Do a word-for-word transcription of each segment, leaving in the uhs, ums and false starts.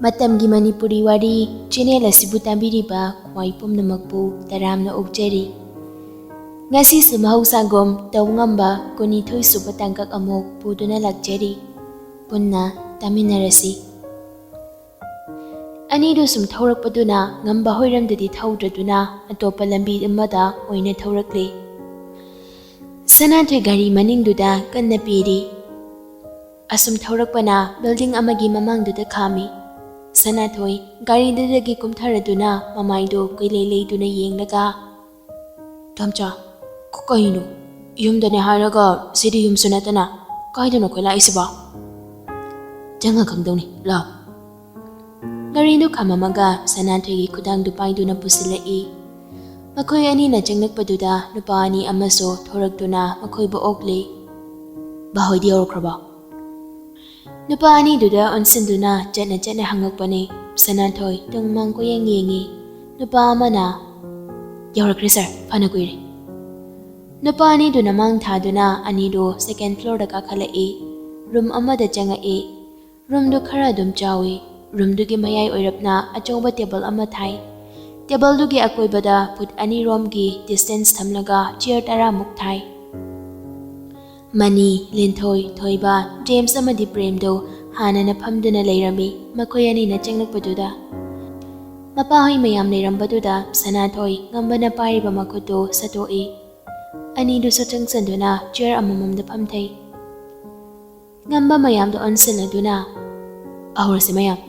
ꯃꯇꯝꯒꯤ ꯃꯅꯤꯄꯨꯔꯤ ꯋꯥꯔꯤ ꯆꯦꯅꯦꯜ ꯑꯁꯤꯕꯨ ꯇꯥꯕꯤꯔꯤꯕ ꯈ꯭ꯋꯥꯏ ꯄꯨꯝꯅꯃꯛꯄꯨ ꯇꯔꯥꯝꯅ ꯑꯣꯛꯆꯔꯤ꯫ ꯉꯁꯤꯁꯨ ꯃꯍꯧꯁꯥꯒꯨꯝ ꯇꯧ ꯉꯝꯕ ꯀꯨꯟꯅꯤꯊꯣꯏ ꯁꯨꯕ ꯇꯥꯡꯀꯛ ꯑꯃꯨꯛ ꯄꯨꯗꯨꯅ ꯂꯥꯛꯆꯔꯤ꯫ ꯄꯨꯟꯅ ꯇꯥꯃꯤꯟꯅꯔꯁꯤ꯫ ꯑꯅꯤꯗꯨ ꯁꯨꯝ ꯊꯧꯔꯛꯄꯗꯨꯅ ꯉꯝꯕ ꯍꯣꯏꯔꯝꯗꯗꯤ ꯊꯧꯗ꯭ꯔꯗꯨꯅ ꯑꯇꯣꯞꯄ ꯂꯝꯕꯤ ꯑꯃꯗ ꯑꯣꯏꯅ ꯊꯧꯔꯛꯂꯤ꯫ ꯁꯅꯥꯊꯣꯏ ꯒꯥꯔꯤ ꯃꯅꯤꯡꯗꯨꯗ ꯀꯟꯅ ꯄꯤꯔꯤ꯫ ꯑꯁꯨꯝ ꯊꯧꯔꯛꯄꯅ ꯕꯤꯜꯗꯤꯡ ꯑꯃꯒꯤ ꯃꯃꯥꯡꯗꯨꯗ ꯈꯥꯝꯃꯤ꯫ ꯁꯅꯥꯊꯣꯏ ꯒꯥꯔꯤꯗꯨꯗꯒꯤ ꯀꯨꯝꯊꯔꯗꯨꯅ ꯃꯃꯥꯏꯗꯨ ꯀꯣꯏꯂꯩ ꯂꯩꯗꯨꯅ ꯌꯦꯡꯂꯒ, "ꯇꯣꯝꯆꯥ, ꯀ-, ꯀꯩꯅꯣ? ꯌꯨꯝꯗꯅꯦ ꯍꯥꯏꯔꯒ ꯁꯤꯗꯤ ꯌꯨꯝꯁꯨ ꯅꯠꯇꯅ ꯀꯥꯏꯗꯅꯣ ꯑꯩꯈꯣꯏ ꯂꯥꯛꯏꯁꯤꯕꯣ?" "ꯆꯪꯉ ꯈꯪꯗꯧꯅꯤ, ꯂꯥꯎ꯫" ꯒꯥꯔꯤꯗꯨ ꯈꯥꯝꯃꯝꯃꯒ ꯁꯅꯥꯊꯣꯏꯒꯤ ꯈꯨꯗꯥꯡꯗꯨ ꯄꯥꯏꯗꯨꯅ ꯄꯨꯁꯤꯜꯂꯛꯏ꯫ ꯃꯈꯣꯏ ꯑꯅꯤꯅ ꯆꯪꯂꯛꯄꯗꯨꯗ ꯅꯨꯄꯥ ꯑꯅꯤ ꯑꯃꯁꯨ ꯊꯣꯔꯛꯇꯨꯅ ꯃꯈꯣꯏꯕꯨ ꯑꯣꯛꯂꯤ꯫ "ꯚꯥꯍꯣꯏꯗꯤ ꯌꯧꯔꯛꯈ꯭ꯔꯕꯣ?" ꯅꯨꯄꯥ ꯑꯅꯤꯗꯨꯗ ꯑꯣꯟꯁꯤꯟꯗꯨꯅ ꯆꯠꯅ ꯆꯠꯅ ꯍꯪꯉꯛꯄꯅꯤ꯫ ꯁꯅꯥꯊꯣꯏ ꯇꯨꯡ ꯃꯥꯡ ꯀꯣꯏꯌꯦꯡ ꯌꯦꯡꯉꯤ꯫ ꯅꯨꯄꯥ ꯑꯃꯅ, "ꯌꯧꯔꯛꯈ꯭ꯔꯦ ꯁꯥꯔ, ꯐꯅ ꯀꯨꯏꯔꯦ꯫" ꯅꯨꯄꯥ ꯑꯅꯤꯗꯨꯅ ꯃꯥꯡ ꯊꯥꯗꯨꯅ ꯑꯅꯤꯗꯨ ꯁꯦꯀꯦꯟ ꯐ꯭ꯂꯣꯔꯗ ꯀꯥꯈꯠꯂꯛꯏ꯫ ꯔꯨꯝ ꯑꯃꯗ ꯆꯪꯉꯛꯏ꯫ ꯔꯨꯝꯗꯨ ꯈꯔ ꯑꯗꯨꯝ ꯆꯥꯎꯏ꯫ ꯔꯨꯝꯗꯨꯒꯤ ꯃꯌꯥꯏ ꯑꯣꯏꯔꯞꯅ ꯑꯆꯧꯕ ꯇꯦꯕꯜ ꯑꯃ ꯊꯥꯏ꯫ ꯇꯦꯕꯜꯗꯨꯒꯤ ꯑꯀꯣꯏꯕꯗ ꯐꯨꯠ ꯑꯅꯤ ꯔꯣꯝꯒꯤ ꯗꯤꯁꯇꯦꯟꯁ ꯊꯝꯂꯒ ꯆꯤꯌꯔ ꯇꯔꯥꯃꯨꯛ ꯊꯥꯏ꯫ ꯃꯅꯤ, ꯂꯤꯟꯊꯣꯏ, ꯊꯣꯏꯕ, ꯖꯦꯝꯁ ꯑꯃꯗꯤ ꯄ꯭ꯔꯦꯝꯗꯨ ꯍꯥꯟꯅꯅ ꯐꯝꯗꯨꯅ ꯂꯩꯔꯝꯃꯤ꯫ ꯃꯈꯣꯏ ꯑꯅꯤꯅ ꯆꯪꯂꯛꯄꯗꯨꯗ ꯃꯄꯥꯍꯣꯏ ꯃꯌꯥꯝ ꯂꯩꯔꯝꯕꯗꯨꯗ ꯁꯅꯥꯊꯣꯏ ꯉꯝꯕꯅ ꯄꯥꯏꯔꯤꯕ ꯃꯈꯨꯠꯇꯨ ꯁꯠꯇꯣꯛꯏ꯫ ꯑꯅꯤꯗꯨꯁꯨ ꯆꯪꯁꯤꯟꯗꯨꯅ ꯆꯤꯌꯔ ꯑꯃꯃꯝꯗ ꯐꯝꯊꯩ꯫ ꯉꯝꯕ ꯃꯌꯥꯝꯗꯣ ꯑꯣꯟꯁꯤꯜꯂꯗꯨꯅ, "ꯍꯧꯔꯁꯤ ꯃꯌꯥꯝ꯫"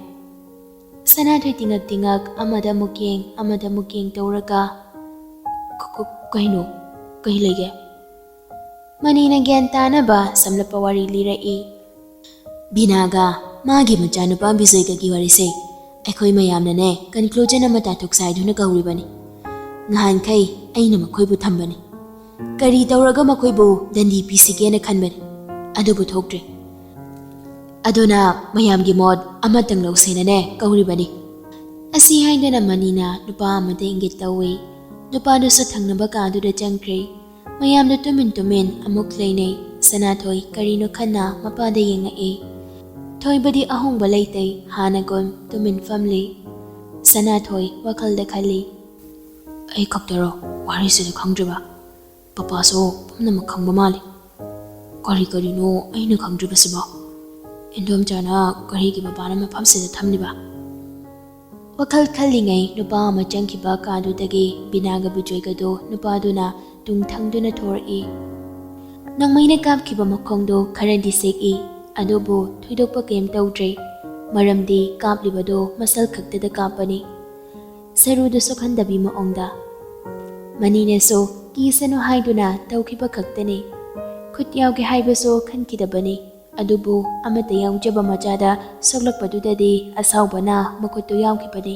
ꯁꯅꯥꯊꯣꯏ ꯇꯤꯉꯛ ꯇꯤꯉꯛ ꯑꯃꯗ ꯑꯃꯨꯛ ꯌꯦꯡ, ꯑꯃꯗ ꯑꯃꯨꯛ ꯌꯦꯡ ꯇꯧꯔꯒ, "ꯀ-, ꯀ-, ꯀꯩꯅꯣ? ꯀꯩ ꯂꯩꯒꯦ?" ꯃꯅꯤꯅ ꯒ꯭ꯌꯥꯟ ꯇꯥꯅꯕ ꯁꯝꯂꯞꯄ ꯋꯥꯔꯤ ꯂꯤꯔꯛꯏ꯫ "ꯕꯤꯅꯥꯒ ꯃꯥꯒꯤ ꯃꯆꯥꯅꯨꯄꯥ ꯕꯤꯖꯣꯏꯒꯒꯤ ꯋꯥꯔꯤꯁꯦ ꯑꯩꯈꯣꯏ ꯃꯌꯥꯝꯅꯅꯦ ꯀꯟꯀ꯭ꯂꯨꯖꯟ ꯑꯃ ꯇꯥꯊꯣꯛꯁꯦ ꯍꯥꯏꯗꯨꯅ ꯀꯧꯔꯤꯕꯅꯤ꯫ ꯅꯍꯥꯟꯈꯩ ꯑꯩꯅ ꯃꯈꯣꯏꯕꯨ ꯊꯝꯕꯅꯤ꯫ ꯀꯔꯤ ꯇꯧꯔꯒ ꯃꯈꯣꯏꯕꯨ ꯗꯟꯗꯤ ꯄꯤꯁꯤꯒꯦꯅ ꯈꯟꯕꯅꯤ, ꯑꯗꯨꯕꯨ ꯊꯣꯛꯇ꯭ꯔꯦ꯫ ꯑꯗꯨꯅ ꯃꯌꯥꯝꯒꯤ ꯃꯣꯠ ꯑꯃꯇꯪ ꯂꯧꯁꯦꯅꯅꯦ ꯀꯧꯔꯤꯕꯅꯤ꯫" ꯑꯁꯤ ꯍꯥꯏꯗꯨꯅ ꯃꯅꯤꯅ ꯅꯨꯄꯥ ꯑꯃꯗ ꯏꯪꯒꯤꯠ ꯇꯧꯏ꯫ ꯅꯨꯄꯥꯗꯨꯁꯨ ꯊꯪꯅꯕ ꯀꯥꯗꯨꯗ ꯆꯪꯈ꯭ꯔꯦ꯫ ꯃꯌꯥꯝꯗꯨ ꯇꯨꯃꯤꯟ ꯇꯨꯃꯤꯟ ꯑꯃꯨꯛ ꯂꯩꯅꯩ꯫ ꯁꯅꯥꯊꯣꯏ ꯀꯔꯤꯅꯣ ꯈꯟꯅ ꯃꯄꯥꯗ ꯌꯦꯡꯉꯛꯏ꯫ ꯊꯣꯏꯕꯗꯤ ꯑꯍꯣꯡꯕ ꯂꯩꯇꯦ, ꯍꯥꯟꯅꯒꯨꯝ ꯇꯨꯃꯤꯟ ꯐꯝꯂꯤ꯫ ꯁꯅꯥꯊꯣꯏ ꯋꯥꯈꯜꯗ ꯈꯜꯂꯤ꯫ ꯑꯩ ꯈꯛꯇꯔꯣ ꯋꯥꯔꯤꯁꯤꯗ ꯈꯪꯗ꯭ꯔꯤꯕ? ꯄꯄꯥꯁꯨ ꯄꯨꯝꯅꯃꯛ ꯈꯪꯕ ꯃꯥꯜꯂꯤ꯫ ꯀꯔꯤ ꯀꯔꯤꯅꯣ ꯑꯩꯅ ꯈꯪꯗ꯭ꯔꯤꯕꯁꯤꯕꯣ? ꯏꯟꯗꯣꯝꯆꯥꯅ ꯀꯔꯤꯒꯤ ꯃꯄꯥꯟ ꯃꯐꯝꯁꯤꯗ ꯊꯝꯂꯤꯕ? ꯋꯥꯈꯜ ꯈꯜꯂꯤꯉꯩ ꯅꯨꯄꯥ ꯑꯃ ꯆꯪꯈꯤꯕ ꯀꯥꯗꯨꯗꯒꯤ ꯕꯤꯅꯥꯒ ꯕꯤꯖꯣꯏꯒꯗꯨ ꯅꯨꯄꯥꯗꯨꯅ ꯇꯨꯡ ꯊꯪꯗꯨꯅ ꯊꯣꯔꯛꯏ꯫ ꯅꯣꯡꯃꯩꯅ ꯀꯥꯞꯈꯤꯕ ꯃꯈꯣꯡꯗꯣ ꯈꯔꯗꯤ ꯁꯦꯛꯏ, ꯑꯗꯨꯕꯨ ꯊꯣꯏꯗꯣꯛꯄ ꯀꯔꯤꯝ ꯇꯧꯗ꯭ꯔꯦ, ꯃꯔꯝꯗꯤ ꯀꯥꯞꯂꯤꯕꯗꯣ ꯃꯁꯜ ꯈꯛꯇꯗ ꯀꯥꯞꯄꯅꯤ, ꯁꯔꯨꯗ ꯁꯣꯛꯍꯟꯗꯕꯤ ꯃꯑꯣꯡꯗ꯫ ꯃꯅꯤꯅꯁꯨ ꯀꯤꯁꯅꯨ ꯍꯥꯏꯗꯨꯅ ꯇꯧꯈꯤꯕ ꯈꯛꯇꯅꯤ꯫ ꯈꯨꯠ ꯌꯥꯎꯒꯦ ꯍꯥꯏꯕꯁꯨ ꯈꯟꯈꯤꯗꯕꯅꯤ꯫ ꯑꯗꯨꯕꯨ ꯑꯃꯠꯇ ꯌꯥꯎꯖꯕ ꯃꯆꯥꯗ ꯁꯣꯛꯂꯛꯄꯗꯨꯗꯗꯤ ꯑꯁꯥꯎꯕꯅ ꯃꯈꯨꯠꯇꯨ ꯌꯥꯎꯈꯤꯕꯅꯤ꯫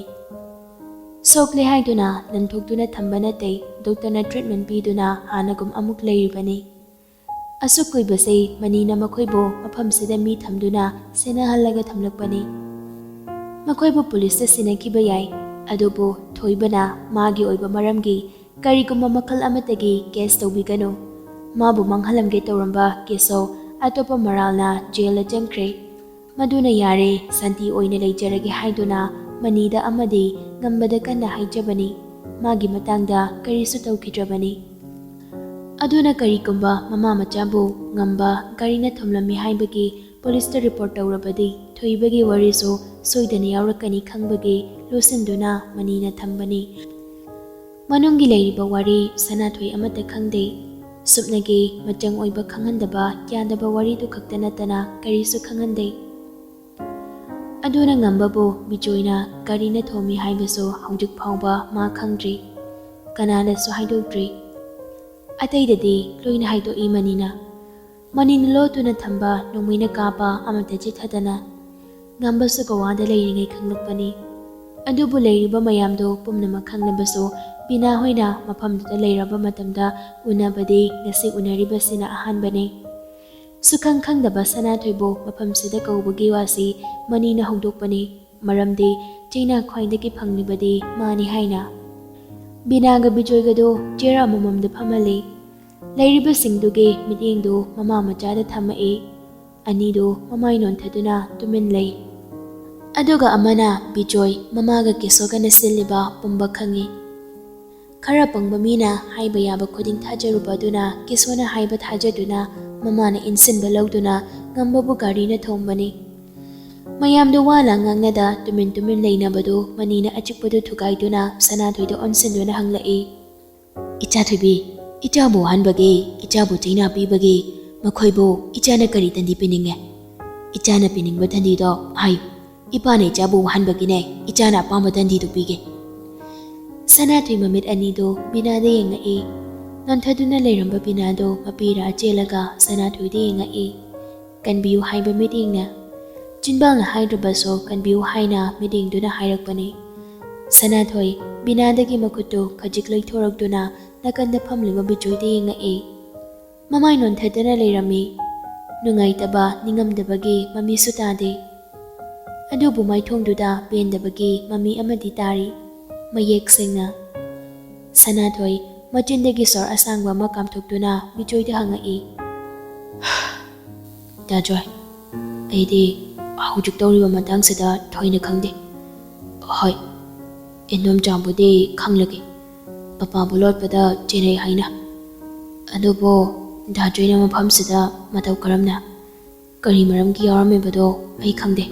ꯁꯣꯛꯂꯦ ꯍꯥꯏꯗꯨꯅ ꯅꯟꯊꯣꯛꯇꯨꯅ ꯊꯝꯕ ꯅꯠꯇꯦ, ꯗꯣꯛꯇꯔꯅ ꯇ꯭ꯔꯤꯠꯃꯦꯟ ꯄꯤꯗꯨꯅ ꯍꯥꯟꯅꯒꯨꯝ ꯑꯃꯨꯛ ꯂꯩꯔꯤꯕꯅꯤ꯫ ꯑꯁꯨꯛ ꯀꯨꯏꯕꯁꯦ ꯃꯅꯤꯅ ꯃꯈꯣꯏꯕꯨ ꯃꯐꯝꯁꯤꯗ ꯃꯤ ꯊꯝꯗꯨꯅ ꯁꯦꯟꯅꯍꯜꯂꯒ ꯊꯝꯂꯛꯄꯅꯤ꯫ ꯃꯈꯣꯏꯕꯨ ꯄꯨꯂꯤꯁꯇ ꯁꯤꯟꯅꯈꯤꯕ ꯌꯥꯏ, ꯑꯗꯨꯕꯨ ꯊꯣꯏꯕꯅ ꯃꯥꯒꯤ ꯑꯣꯏꯕ ꯃꯔꯝꯒꯤ ꯀꯔꯤꯒꯨꯝꯕ ꯃꯈꯜ ꯑꯃꯠꯇꯒꯤ ꯀꯦꯁ ꯇꯧꯕꯤꯒꯅꯨ꯫ ꯃꯥꯕꯨ ꯃꯥꯡꯍꯜꯂꯝꯒꯦ ꯇꯧꯔꯝꯕ ꯀꯦꯁꯧ ꯑꯇꯣꯞꯄ ꯃꯔꯥꯜꯅ ꯖꯦꯜꯗ ꯆꯪꯈ꯭ꯔꯦ꯫ ꯃꯗꯨꯅ ꯌꯥꯔꯦ, ꯁꯥꯟꯇꯤ ꯑꯣꯏꯅ ꯂꯩꯖꯔꯒꯦ ꯍꯥꯏꯗꯨꯅ ꯃꯅꯤꯗ ꯑꯃꯗꯤ ꯉꯝꯕꯗ ꯀꯟꯅ ꯍꯥꯏꯖꯕꯅꯤ꯫ ꯃꯥꯒꯤ ꯃꯇꯥꯡꯗ ꯀꯔꯤꯁꯨ ꯇꯧꯈꯤꯗ꯭ꯔꯕꯅꯤ꯫ ꯑꯗꯨꯅ ꯀꯔꯤꯒꯨꯝꯕ ꯃꯃꯥ ꯃꯆꯥꯕꯨ ꯉꯝꯕ ꯒꯥꯔꯤꯅ ꯊꯣꯝꯂꯝꯃꯤ ꯍꯥꯏꯕꯒꯤ ꯄꯨꯂꯤꯁꯇ ꯔꯤꯄꯣꯔꯠ ꯇꯧꯔꯕꯗꯤ ꯊꯣꯏꯕꯒꯤ ꯋꯥꯔꯤꯁꯨ ꯁꯣꯏꯗꯅ ꯌꯥꯎꯔꯛꯀꯅꯤ ꯈꯪꯕꯒꯤ ꯂꯣꯠꯁꯤꯟꯗꯨꯅ ꯃꯅꯤꯅ ꯊꯝꯕꯅꯤ꯫ ꯃꯅꯨꯡꯒꯤ ꯂꯩꯔꯤꯕ ꯋꯥꯔꯤ ꯁꯅꯥꯊꯣꯏ ꯑꯃꯠꯇ ꯈꯪꯗꯦ꯫ ꯁꯨꯞꯅꯒꯤ ꯃꯆꯪ ꯑꯣꯏꯕ ꯈꯪꯍꯟꯗꯕ ꯌꯥꯗꯕ ꯋꯥꯔꯤꯗꯨ ꯈꯛꯇ ꯅꯠꯇꯅ ꯀꯔꯤꯁꯨ ꯈꯪꯍꯟꯗꯦ꯫ ꯑꯗꯨꯅ ꯉꯝꯕꯕꯨ ꯕꯤꯖꯣꯏꯅ ꯒꯥꯔꯤꯅ ꯊꯣꯝꯃꯤ ꯍꯥꯏꯕꯁꯨ ꯍꯧꯖꯤꯛ ꯐꯥꯎꯕ ꯃꯥ ꯈꯪꯗ꯭ꯔꯤ꯫ ꯀꯅꯥꯗꯁꯨ ꯍꯥꯏꯗꯣꯛꯇ꯭ꯔꯤ꯫ ꯑꯇꯩꯗꯗꯤ ꯂꯣꯏꯅ ꯍꯥꯏꯗꯣꯛꯏ ꯃꯅꯤꯅ꯫ ꯃꯅꯤꯅ ꯂꯣꯠꯇꯨꯅ ꯊꯝꯕ ꯅꯣꯡꯃꯩꯅ ꯀꯥꯞꯄ ꯑꯃꯠꯇ ꯆꯤꯠꯊꯗꯅ ꯉꯝꯕꯁꯨ ꯒꯣꯋꯥꯗ ꯂꯩꯔꯤꯉꯩ ꯈꯪꯂꯛꯄꯅꯤ꯫ ꯑꯗꯨꯕꯨ ꯂꯩꯔꯤꯕ ꯃꯌꯥꯝꯗꯣ ꯄꯨꯝꯅꯃꯛ ꯈꯪꯂꯕꯁꯨ ꯕꯤꯅꯥ ꯍꯣꯏꯅ ꯃꯐꯝꯗꯨꯗ ꯂꯩꯔꯕ ꯃꯇꯝꯗ ꯎꯅꯕꯗꯤ ꯉꯁꯤ ꯎꯅꯔꯤꯕꯁꯤꯅ ꯑꯍꯥꯟꯕꯅꯤ꯫ ꯁꯨꯈꯪ ꯈꯪꯗꯕ ꯁꯅꯥꯊꯣꯏꯕꯨ ꯃꯐꯝꯁꯤꯗ ꯀꯧꯕꯒꯤ ꯋꯥꯁꯤ ꯃꯅꯤꯅ ꯍꯧꯗꯣꯛꯄꯅꯤ꯫ ꯃꯔꯝꯗꯤ ꯆꯩꯅꯥ ꯈ꯭ꯋꯥꯏꯗꯒꯤ ꯐꯪꯂꯤꯕꯗꯤ ꯃꯥꯅꯤ ꯍꯥꯏꯅ꯫ ꯕꯤꯅꯥꯒ ꯕꯤꯖꯣꯏꯒꯗꯨ ꯆꯤꯌꯔ ꯑꯃꯃꯝꯗ ꯐꯝꯍꯜꯂꯤ꯫ ꯂꯩꯔꯤꯕꯁꯤꯡꯗꯨꯒꯤ ꯃꯤꯠꯌꯦꯡꯗꯨ ꯃꯃꯥ ꯃꯆꯥꯗ ꯊꯝꯃꯛꯏ꯫ ꯑꯅꯤꯗꯨ ꯃꯃꯥꯏ ꯅꯣꯟꯊꯗꯨꯅ ꯇꯨꯃꯤꯟ ꯂꯩ꯫ ꯑꯗꯨꯒ ꯑꯃꯅ ꯕꯤꯖꯣꯏ, ꯃꯃꯥꯒ ꯀꯦꯁꯣꯒꯅ ꯁꯤꯜꯂꯤꯕ ꯄꯨꯝꯕ ꯈꯪꯏ꯫ ꯈꯔ ꯄꯪꯕ ꯃꯤꯅ ꯍꯥꯏꯕ ꯌꯥꯕ ꯈꯨꯗꯤꯡ ꯊꯥꯖꯔꯨꯕ ꯑꯗꯨꯅ ꯀꯦꯁꯣꯅ ꯍꯥꯏꯕ ꯊꯥꯖꯗꯨꯅ ꯃꯃꯥꯅ ꯏꯟꯁꯤꯟꯕ ꯂꯧꯗꯨꯅ ꯉꯝꯕꯕꯨ ꯒꯥꯔꯤꯅ ꯊꯣꯡꯕꯅꯤ꯫ ꯃꯌꯥꯝꯗꯨ ꯋꯥ ꯂꯥꯡ ꯉꯥꯡꯅꯗ ꯇꯨꯃꯤꯟ ꯇꯨꯃꯤꯟ ꯂꯩꯅꯕꯗꯨ ꯃꯅꯤꯅ ꯑꯆꯤꯛꯄꯗꯨ ꯊꯨꯒꯥꯏꯗꯨꯅ ꯁꯅꯥꯊꯣꯏꯗ ꯑꯣꯟꯁꯤꯟꯗꯨꯅ ꯍꯪꯂꯛꯏ꯫ "ꯏꯆꯥ ꯊꯣꯏꯕꯤ, ꯏꯆꯥꯕꯨ ꯋꯥꯍꯟꯕꯒꯦ, ꯏꯆꯥꯕꯨ ꯆꯩꯅꯥ ꯄꯤꯕꯒꯦ, ꯃꯈꯣꯏꯕꯨ ꯏꯆꯥꯅ ꯀꯔꯤ ꯇꯟꯗꯤ ꯄꯤꯅꯤꯡꯉꯦ? ꯏꯆꯥꯅ ꯄꯤꯅꯤꯡꯕ ꯇꯟꯗꯤꯗꯣ ꯍꯥꯏꯌꯨ꯫ ꯏꯄꯥꯅ ꯏꯆꯥꯕꯨ ꯋꯥꯍꯟꯕꯒꯤꯅꯦ, ꯏꯆꯥꯅ ꯑꯄꯥꯝꯕ ꯇꯟꯗꯤꯗꯨ ꯄꯤꯒꯦ꯫" ꯁꯅꯥꯊꯣꯏ ꯃꯃꯤꯠ ꯑꯅꯤꯗꯨ ꯕꯤꯅꯥꯗ ꯌꯦꯡꯉꯛꯏ꯫ ꯅꯣꯟꯊꯗꯨꯅ ꯂꯩꯔꯝꯕ ꯕꯤꯅꯥꯗꯨ ꯃꯄꯤꯔꯥ ꯆꯦꯜꯂꯒ ꯁꯅꯥꯊꯣꯏꯗ ꯌꯦꯡꯉꯛꯏ꯫ "ꯀꯟꯕꯤꯌꯨ" ꯍꯥꯏꯕ ꯃꯤꯠꯌꯦꯡꯅ꯫ ꯆꯤꯟꯕꯥꯡꯅ ꯍꯥꯏꯗ꯭ꯔꯕꯁꯨ "ꯀꯟꯕꯤꯌꯨ" ꯍꯥꯏꯅ ꯃꯤꯠꯌꯦꯡꯗꯨꯅ ꯍꯥꯏꯔꯛꯄꯅꯤ꯫ ꯁꯅꯥꯊꯣꯏ ꯕꯤꯅꯥꯗꯒꯤ ꯃꯈꯨꯠꯇꯨ ꯈꯖꯤꯛ ꯂꯩꯊꯣꯔꯛꯇꯨꯅ ꯅꯥꯀꯟꯗ ꯐꯝꯂꯤꯕ ꯕꯤꯖꯣꯏꯗ ꯌꯦꯡꯉꯛꯏ꯫ ꯃꯃꯥꯏ ꯅꯣꯟꯊꯗꯅ ꯂꯩꯔꯝꯃꯤ꯫ ꯅꯨꯡꯉꯥꯏꯇꯕ, ꯅꯤꯡꯉꯝꯗꯕꯒꯤ ꯃꯃꯤꯁꯨ ꯇꯥꯗꯦ꯫ ꯑꯗꯨꯕꯨ ꯃꯥꯏꯊꯣꯡꯗꯨꯗ ꯄꯦꯟꯗꯕꯒꯤ ꯃꯃꯤ ꯑꯃꯗꯤ ꯇꯥꯔꯤ, ꯃꯌꯦꯛ ꯁꯦꯡꯅ꯫ ꯁꯅꯥꯊꯣꯏ ꯃꯆꯤꯟꯗꯒꯤ ꯁꯣꯔ ꯑꯁꯥꯡꯕ ꯑꯃ ꯀꯥꯝꯊꯣꯛꯇꯨꯅ ꯕꯤꯖꯣꯏꯗ ꯍꯪꯉꯛꯏ꯫ "ꯗꯥ ꯖꯣꯏ, ꯑꯩꯗꯤ ꯍꯧꯖꯤꯛ ꯇꯧꯔꯤꯕ ꯃꯇꯥꯡꯁꯤꯗ ꯊꯣꯏꯅ ꯈꯪꯗꯦ꯫ ꯍꯣꯏ, ꯏꯟꯗꯣꯝꯆꯥꯕꯨꯗꯤ ꯈꯪꯂꯒꯦ, ꯄꯄꯥꯕꯨ ꯂꯣꯠꯄꯗ ꯆꯦꯟꯅꯩ ꯍꯥꯏꯅ꯫ ꯑꯗꯨꯕꯨ ꯗꯥ ꯖꯣꯏꯅ ꯃꯐꯝꯁꯤꯗ ꯃꯇꯧ ꯀꯔꯝꯅ, ꯀꯔꯤ ꯃꯔꯝꯒꯤ ꯌꯥꯎꯔꯝꯃꯤꯕꯗꯣ ꯑꯩ ꯈꯪꯗꯦ꯫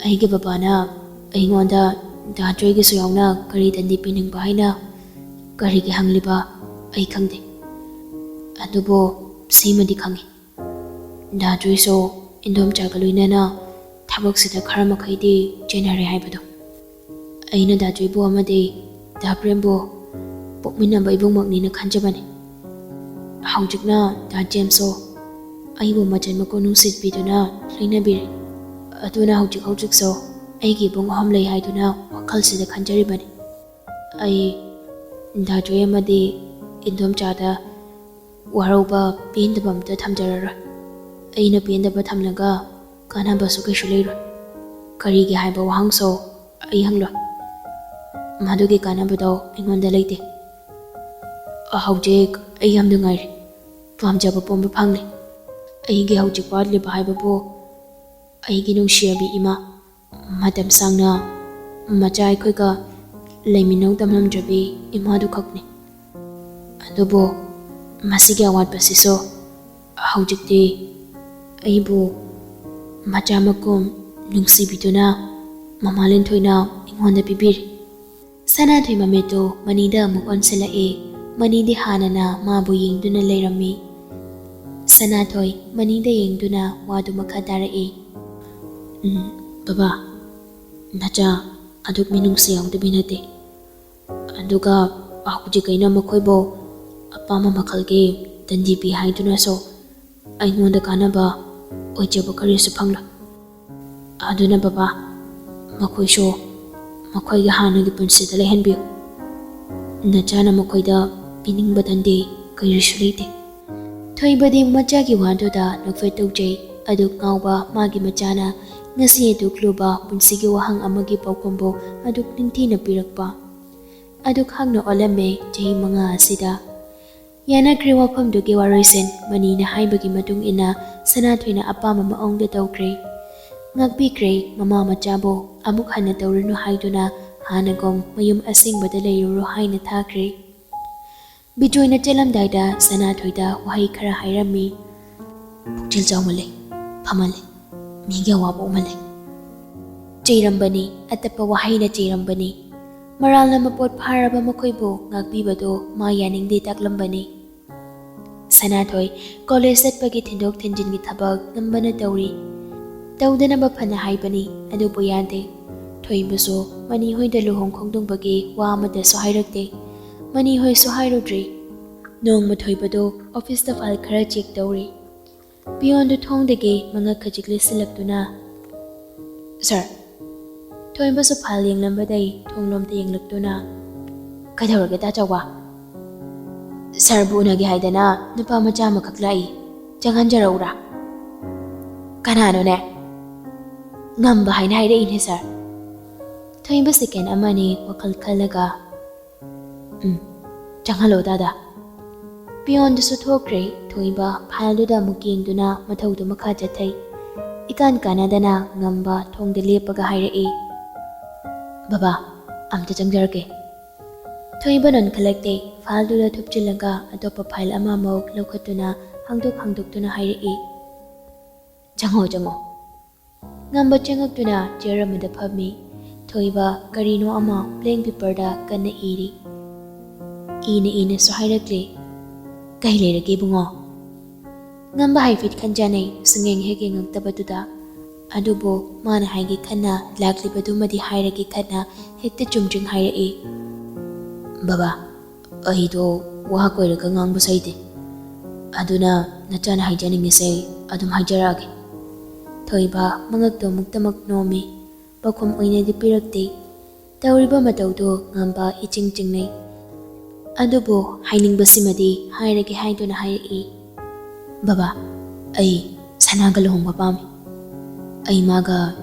ꯑꯩꯒꯤ ꯕꯕꯥꯅ ꯑꯩꯉꯣꯟꯗ ꯗꯥ ꯖꯣꯏꯒꯤꯁꯨ ꯌꯥꯎꯅ ꯀꯔꯤ ꯇꯟꯗꯤ ꯄꯤꯅꯤꯡꯕ ꯍꯥꯏꯅ ꯀꯔꯤꯒꯤ ꯍꯪꯂꯤꯕ ꯑꯩ ꯈꯪꯗꯦ꯫ ꯑꯗꯨꯕꯨ ꯁꯤꯃꯗꯤ ꯈꯪꯏ, ꯗꯥ ꯖꯣꯏꯁꯨ ꯏꯟꯗꯣꯝꯆꯥꯒ ꯂꯣꯏꯅꯅ ꯊꯕꯛꯁꯤꯗ ꯈꯔ ꯃꯈꯩꯗꯤ ꯆꯦꯟꯅꯔꯦ ꯍꯥꯏꯕꯗꯣ꯫ ꯑꯩꯅ ꯗꯥ ꯖꯣꯏꯕꯨ ꯑꯃꯗꯤ ꯗꯥ ꯄ꯭ꯔꯦꯝꯕꯨ ꯄꯣꯛꯃꯤꯟꯅꯕ ꯏꯕꯨꯡꯃꯛꯅꯤꯅ ꯈꯟꯖꯕꯅꯤ꯫ ꯍꯧꯖꯤꯛꯅ ꯗꯥ ꯖꯦꯝꯁꯁꯨ ꯑꯩꯕꯨ ꯃꯆꯟ ꯃꯀꯨ ꯅꯨꯡꯁꯤꯠꯄꯤꯗꯨꯅ ꯂꯣꯏꯅꯕꯤꯔꯦ꯫ ꯑꯗꯨꯅ ꯍꯧꯖꯤꯛ ꯍꯧꯖꯤꯛꯁꯨ ꯑꯩꯒꯤ ꯏꯕꯨꯡ ꯑꯍꯨꯝ ꯂꯩ ꯍꯥꯏꯗꯨꯅ ꯋꯥꯈꯜꯁꯤꯗ ꯈꯟꯖꯔꯤꯕꯅꯤ꯫ ꯑꯩ ꯗꯥ ꯖꯣꯏ ꯑꯃꯗꯤ ꯏꯟꯗꯣꯝꯆꯥꯗ ꯋꯥꯔꯧꯕ, ꯄꯦꯟꯗꯕ ꯑꯝꯇ ꯊꯝꯖꯔꯔꯣꯏ꯫ ꯑꯩꯅ ꯄꯦꯟꯗꯕ ꯊꯝꯂꯒ ꯀꯥꯟꯅꯕꯁꯨ ꯀꯩꯁꯨ ꯂꯩꯔꯣꯏ꯫ ꯀꯔꯤꯒꯤ ꯍꯥꯏꯕ ꯋꯥꯍꯪꯁꯨ ꯑꯩ ꯍꯪꯂꯣꯏ꯫ ꯃꯗꯨꯒꯤ ꯀꯥꯟꯅꯕꯗꯣ ꯑꯩꯉꯣꯟꯗ ꯂꯩꯇꯦ꯫ ꯍꯧꯖꯤꯛ ꯑꯩ ꯌꯥꯝ ꯅꯨꯡꯉꯥꯏꯔꯦ꯫ ꯄꯥꯝꯖꯕ ꯄꯨꯝꯕ ꯐꯪꯂꯦ꯫ ꯑꯩꯒꯤ ꯍꯧꯖꯤꯛ ꯋꯥꯠꯂꯤꯕ ꯍꯥꯏꯕꯕꯨ ꯑꯩꯒꯤ ꯅꯨꯡꯁꯤꯔꯕꯤ ꯏꯃꯥ, ꯃꯇꯝ ꯁꯥꯡꯅ ꯃꯆꯥ ꯑꯩꯈꯣꯏꯒ ꯂꯩꯃꯤꯟꯅꯧ ꯇꯝꯂꯝꯗ꯭ꯔꯕꯤ ꯏꯃꯥꯗꯨ ꯈꯛꯅꯤ꯫ ꯑꯗꯨꯕꯨ ꯃꯁꯤꯒꯤ ꯑꯋꯥꯠꯄꯁꯤꯁꯨ ꯍꯧꯖꯤꯛꯇꯤ ꯑꯩꯕꯨ ꯃꯆꯥ ꯃꯀꯨꯝ ꯅꯨꯡꯁꯤꯕꯤꯗꯨꯅ ꯃꯃꯥ ꯂꯤꯟꯊꯣꯏꯅ ꯑꯩꯉꯣꯟꯗ ꯄꯤꯕꯤꯔꯤ꯫ ꯁꯅꯥꯊꯣꯏ ꯃꯃꯤꯠꯇꯨ ꯃꯅꯤꯗ ꯑꯃꯨꯛ ꯑꯣꯟꯁꯤꯜꯂꯛꯏ꯫ ꯃꯅꯤꯗꯤ ꯍꯥꯟꯅꯅ ꯃꯥꯕꯨ ꯌꯦꯡꯗꯨꯅ ꯂꯩꯔꯝꯃꯤ꯫ ꯁꯅꯥꯊꯣꯏ ꯃꯅꯤꯗ ꯌꯦꯡꯗꯨꯅ ꯋꯥꯗꯨ ꯃꯈꯥ ꯇꯥꯔꯛꯏ꯫ "ꯎꯝ, ꯕꯕꯥ, ꯅꯆꯥ ꯑꯗꯨꯛ ꯃꯤꯅꯨꯡꯁꯤ ꯌꯥꯎꯗꯕꯤ ꯅꯠꯇꯦ꯫ ꯑꯗꯨꯒ ꯍꯧꯖꯤꯛ ꯑꯩꯅ ꯃꯈꯣꯏꯕꯨ ꯑꯄꯥꯝꯕ ꯃꯈꯜꯒꯤ ꯗꯟꯗꯤ ꯄꯤ ꯍꯥꯏꯗꯨꯅꯁꯨ ꯑꯩꯉꯣꯟꯗ ꯀꯥꯟꯅꯕ ꯑꯣꯏꯖꯕ ꯀꯔꯤꯁꯨ ꯐꯪꯂꯣꯏ꯫ ꯑꯗꯨꯅ ꯕꯕꯥ, ꯃꯈꯣꯏꯁꯨ ꯃꯈꯣꯏꯒꯤ ꯍꯥꯟꯅꯒꯤ ꯄꯨꯟꯁꯤꯗ ꯂꯩꯍꯟꯕꯤꯌꯨ꯫ ꯅꯆꯥꯅ ꯃꯈꯣꯏꯗ ꯄꯤꯅꯤꯡꯕ ꯗꯟꯗꯤ ꯀꯔꯤꯁꯨ ꯂꯩꯇꯦ꯫" ꯊꯣꯏꯕꯗꯤ ꯃꯆꯥꯒꯤ ꯋꯥꯗꯨꯗ ꯅꯣꯛꯐꯦꯠ ꯇꯧꯖꯩ꯫ ꯑꯗꯨꯛ ꯉꯥꯎꯕ ꯃꯥꯒꯤ ꯃꯆꯥꯅ ꯉꯁꯤ ꯑꯗꯨꯛ ꯂꯨꯕ ꯄꯨꯟꯁꯤꯒꯤ ꯋꯥꯍꯪ ꯑꯃꯒꯤ ꯄꯥꯎꯈꯨꯝꯕꯨ ꯑꯗꯨꯛ ꯅꯤꯡꯊꯤꯅ ꯄꯤꯔꯛꯄ꯫ ꯑꯗꯨꯛ ꯍꯛꯅ ꯑꯣꯜꯂꯝꯃꯦ ꯆꯍꯤ ꯃꯉꯥ ꯑꯁꯤꯗ꯫ ꯌꯥꯅꯈ꯭ꯔꯦ ꯋꯥꯐꯝꯗꯨꯒꯤ ꯋꯥꯔꯣꯏꯁꯤꯟ꯫ ꯃꯅꯤꯅ ꯍꯥꯏꯕꯒꯤ ꯃꯇꯨꯡ ꯏꯟꯅ ꯁꯅꯥꯊꯣꯏꯅ ꯑꯄꯥꯝꯕ ꯃꯑꯣꯡꯗ ꯇꯧꯈ꯭ꯔꯦ꯫ ꯉꯥꯛꯄꯤꯈ꯭ꯔꯦ ꯃꯃꯥ ꯃꯆꯥꯕꯨ꯫ ꯑꯃꯨꯛ ꯍꯟꯅ ꯇꯧꯔꯨꯅꯨ ꯍꯥꯏꯗꯨꯅ ꯍꯥꯟꯅꯒꯨꯝ ꯃꯌꯨꯝ ꯑꯁꯦꯡꯕꯗ ꯂꯩꯔꯨꯔꯣ ꯍꯥꯏꯅ ꯊꯥꯈ꯭ꯔꯦ꯫ ꯕꯤꯖꯣꯏꯅ ꯆꯠꯂꯝꯗꯥꯏꯗ ꯁꯅꯥꯊꯣꯏꯗ ꯋꯥꯍꯩ ꯈꯔ ꯍꯥꯏꯔꯝꯃꯤ꯫ "ꯄꯨꯛꯆꯦꯜ ꯆꯥꯎꯃꯜꯂꯦ, ꯐꯃꯜꯂꯦ, ꯃꯤꯒꯤ ꯑꯋꯥꯕ ꯎꯃꯜꯂꯦ꯫" ꯆꯩꯔꯝꯕꯅꯤ, ꯑꯇꯞꯄ ꯋꯥꯍꯩꯅ ꯆꯩꯔꯝꯕꯅꯤ꯫ ꯃꯔꯥꯜꯅ ꯃꯄꯣꯠ ꯐꯥꯔꯕ ꯃꯈꯣꯏꯕꯨ ꯉꯥꯛꯄꯤꯕꯗꯨ ꯃꯥ ꯌꯥꯅꯤꯡꯗꯦ ꯇꯥꯛꯂꯝꯕꯅꯤ꯫ ꯁꯅꯥꯊꯣꯏ ꯀꯣꯂꯦꯖ ꯆꯠꯄꯒꯤ ꯊꯤꯟꯗꯣꯛ ꯊꯤꯟꯖꯤꯟꯒꯤ ꯊꯕꯛ ꯉꯝꯕꯅ ꯇꯧꯔꯤ꯫ ꯇꯧꯗꯅꯕ ꯐꯅ ꯍꯥꯏꯕꯅꯤ, ꯑꯗꯨꯕꯨ ꯌꯥꯗꯦ꯫ ꯊꯣꯏꯕꯁꯨ ꯃꯅꯤꯍꯣꯏꯗ ꯂꯨꯍꯣꯡ ꯈꯣꯡꯗꯣꯡꯕꯒꯤ ꯋꯥ ꯑꯃꯠꯇꯁꯨ ꯍꯥꯏꯔꯛꯇꯦ꯫ ꯃꯅꯤꯍꯣꯏꯁꯨ ꯍꯥꯏꯔꯨꯗ꯭ꯔꯤ꯫ ꯅꯣꯡꯃ ꯊꯣꯏꯕꯗꯨ ꯑꯣꯐꯤꯁꯇ ꯐꯥꯏꯜ ꯈꯔ ꯆꯦꯛ ꯇꯧꯔꯤ꯫ ꯄꯤꯌꯣꯟꯗꯨ ꯊꯣꯡꯗꯒꯤ ꯃꯉꯛ ꯈꯖꯤꯛ ꯂꯤꯠꯁꯤꯜꯂꯛꯇꯨꯅ, "ꯁꯥꯔ꯫" ꯊꯣꯏꯕꯁꯨ ꯐꯥꯏꯜ ꯌꯦꯡꯂꯝꯕꯗꯩ ꯊꯣꯡꯂꯣꯝꯗ ꯌꯦꯡꯂꯛꯇꯨꯅ, "ꯀꯩꯗꯧꯔꯒꯦ, ꯇꯥ ꯆꯥꯎꯕ?" "ꯁꯥꯔꯕꯨ ꯎꯅꯒꯦ ꯍꯥꯏꯗꯅ ꯅꯨꯄꯥ ꯃꯆꯥ ꯑꯃꯈꯛ ꯂꯥꯛꯏ, ꯆꯪꯍꯟꯖꯔꯛꯎꯔꯥ?" "ꯀꯅꯥꯅꯣꯅꯦ?" "ꯉꯝꯕ ꯍꯥꯏꯅ ꯍꯥꯏꯔꯛꯏꯅꯦ, ꯁꯥꯔ꯫" ꯊꯣꯏꯕ ꯁꯦꯀꯦꯟ ꯑꯃꯅꯤ ꯋꯥꯈꯜ ꯈꯜꯂꯒ, "ꯎꯝ, ꯆꯪꯍꯜꯂꯣ ꯗꯥꯗꯥ꯫" ꯄꯤꯌꯣꯟꯗꯨꯁꯨ ꯊꯣꯛꯈ꯭ꯔꯦ꯫ ꯊꯣꯏꯕ ꯐꯥꯏꯜꯗꯨꯗ ꯑꯃꯨꯛ ꯌꯦꯡꯗꯨꯅ ꯃꯊꯧꯗꯨ ꯃꯈꯥ ꯆꯠꯊꯩ꯫ ꯏꯀꯥꯟ ꯀꯥꯟꯅꯗꯅ ꯉꯝꯕ ꯊꯣꯡꯗ ꯂꯦꯞꯄꯒ ꯍꯥꯏꯔꯛꯏ, "ꯕꯕꯥ, ꯑꯝꯇ ꯆꯪꯖꯔꯛꯀꯦ"꯫ ꯊꯣꯏꯕ ꯅꯣꯟꯈꯠꯂꯛꯇꯦ꯫ ꯐꯥꯏꯜꯗꯨꯗ ꯊꯨꯞꯆꯤꯜꯂꯒ ꯑꯇꯣꯞꯄ ꯐꯥꯏꯜ ꯑꯃ ꯑꯃꯨꯛ ꯂꯧꯈꯠꯇꯨꯅ ꯍꯥꯡꯗꯣꯛ ꯍꯥꯡꯗꯣꯛꯇꯨꯅ ꯍꯥꯏꯔꯛꯏ, "ꯆꯪꯉꯣ, ꯆꯪꯉꯣ"꯫ ꯉꯝꯕ ꯆꯪꯉꯛꯇꯨꯅ ꯆꯤꯌꯔ ꯑꯃꯗ ꯐꯝꯃꯤ꯫ ꯊꯣꯏꯕ ꯀꯔꯤꯅꯣ ꯑꯃ ꯕ꯭ꯂꯦꯡ ꯄꯦꯄꯔꯗ ꯀꯟꯅ ꯏꯔꯤ꯫ ꯏꯅ ꯏꯅꯁꯨ ꯍꯥꯏꯔꯛꯂꯤ, "ꯀꯩ ꯂꯩꯔꯒꯦ ꯏꯕꯨꯡꯉꯣ?" ꯉꯝꯕ ꯍꯥꯏꯐꯦꯠ ꯈꯟꯖꯥꯅꯩ, ꯁꯨꯡꯌꯦꯡ ꯍꯦꯛ ꯌꯦꯡꯉꯛꯇꯕꯗꯨꯗ꯫ ꯑꯗꯨꯕꯨ ꯃꯥꯅ ꯍꯥꯏꯒꯦ ꯈꯟꯅ ꯂꯥꯛꯂꯤꯕꯗꯨꯃꯗꯤ ꯍꯥꯏꯔꯒꯦ ꯈꯟꯅ ꯍꯦꯛꯇ ꯆꯨꯝꯗ꯭ꯔꯤꯡ ꯍꯥꯏꯔꯛꯏ, "ꯕꯕꯥ, ꯑꯩꯗꯣ ꯋꯥ ꯀꯣꯏꯔꯒ ꯉꯥꯡꯕꯁꯨ ꯍꯩꯇꯦ꯫ ꯑꯗꯨꯅ ꯅꯆꯥꯅ ꯍꯥꯏꯖꯅꯤꯡꯉꯤꯁꯦ ꯑꯗꯨꯝ ꯍꯥꯏꯖꯔꯛꯑꯒꯦ"꯫ ꯊꯣꯏꯕ ꯃꯉꯛꯇꯣ ꯑꯃꯨꯛꯇꯃꯛ ꯅꯣꯝꯃꯤ꯫ ꯄꯥꯎꯈꯨꯝ ꯑꯣꯏꯅꯗꯤ ꯄꯤꯔꯛꯇꯦ꯫ ꯇꯧꯔꯤꯕ ꯃꯇꯧꯗꯨ ꯉꯝꯕ ꯏꯆꯤꯡ ꯆꯤꯡꯅꯩ꯫ ꯑꯗꯨꯕꯨ ꯍꯥꯏꯅꯤꯡꯕꯁꯤꯃꯗꯤ ꯍꯥꯏꯔꯒꯦ ꯍꯥꯏꯗꯨꯅ ꯍꯥꯏꯔꯛꯏ, "ꯕꯕꯥ, ꯑꯩ ꯁꯅꯥꯒ ꯂꯨꯍꯣꯡꯕ ꯄꯥꯝꯃꯤ꯫ ꯑꯩ ꯃꯥꯒ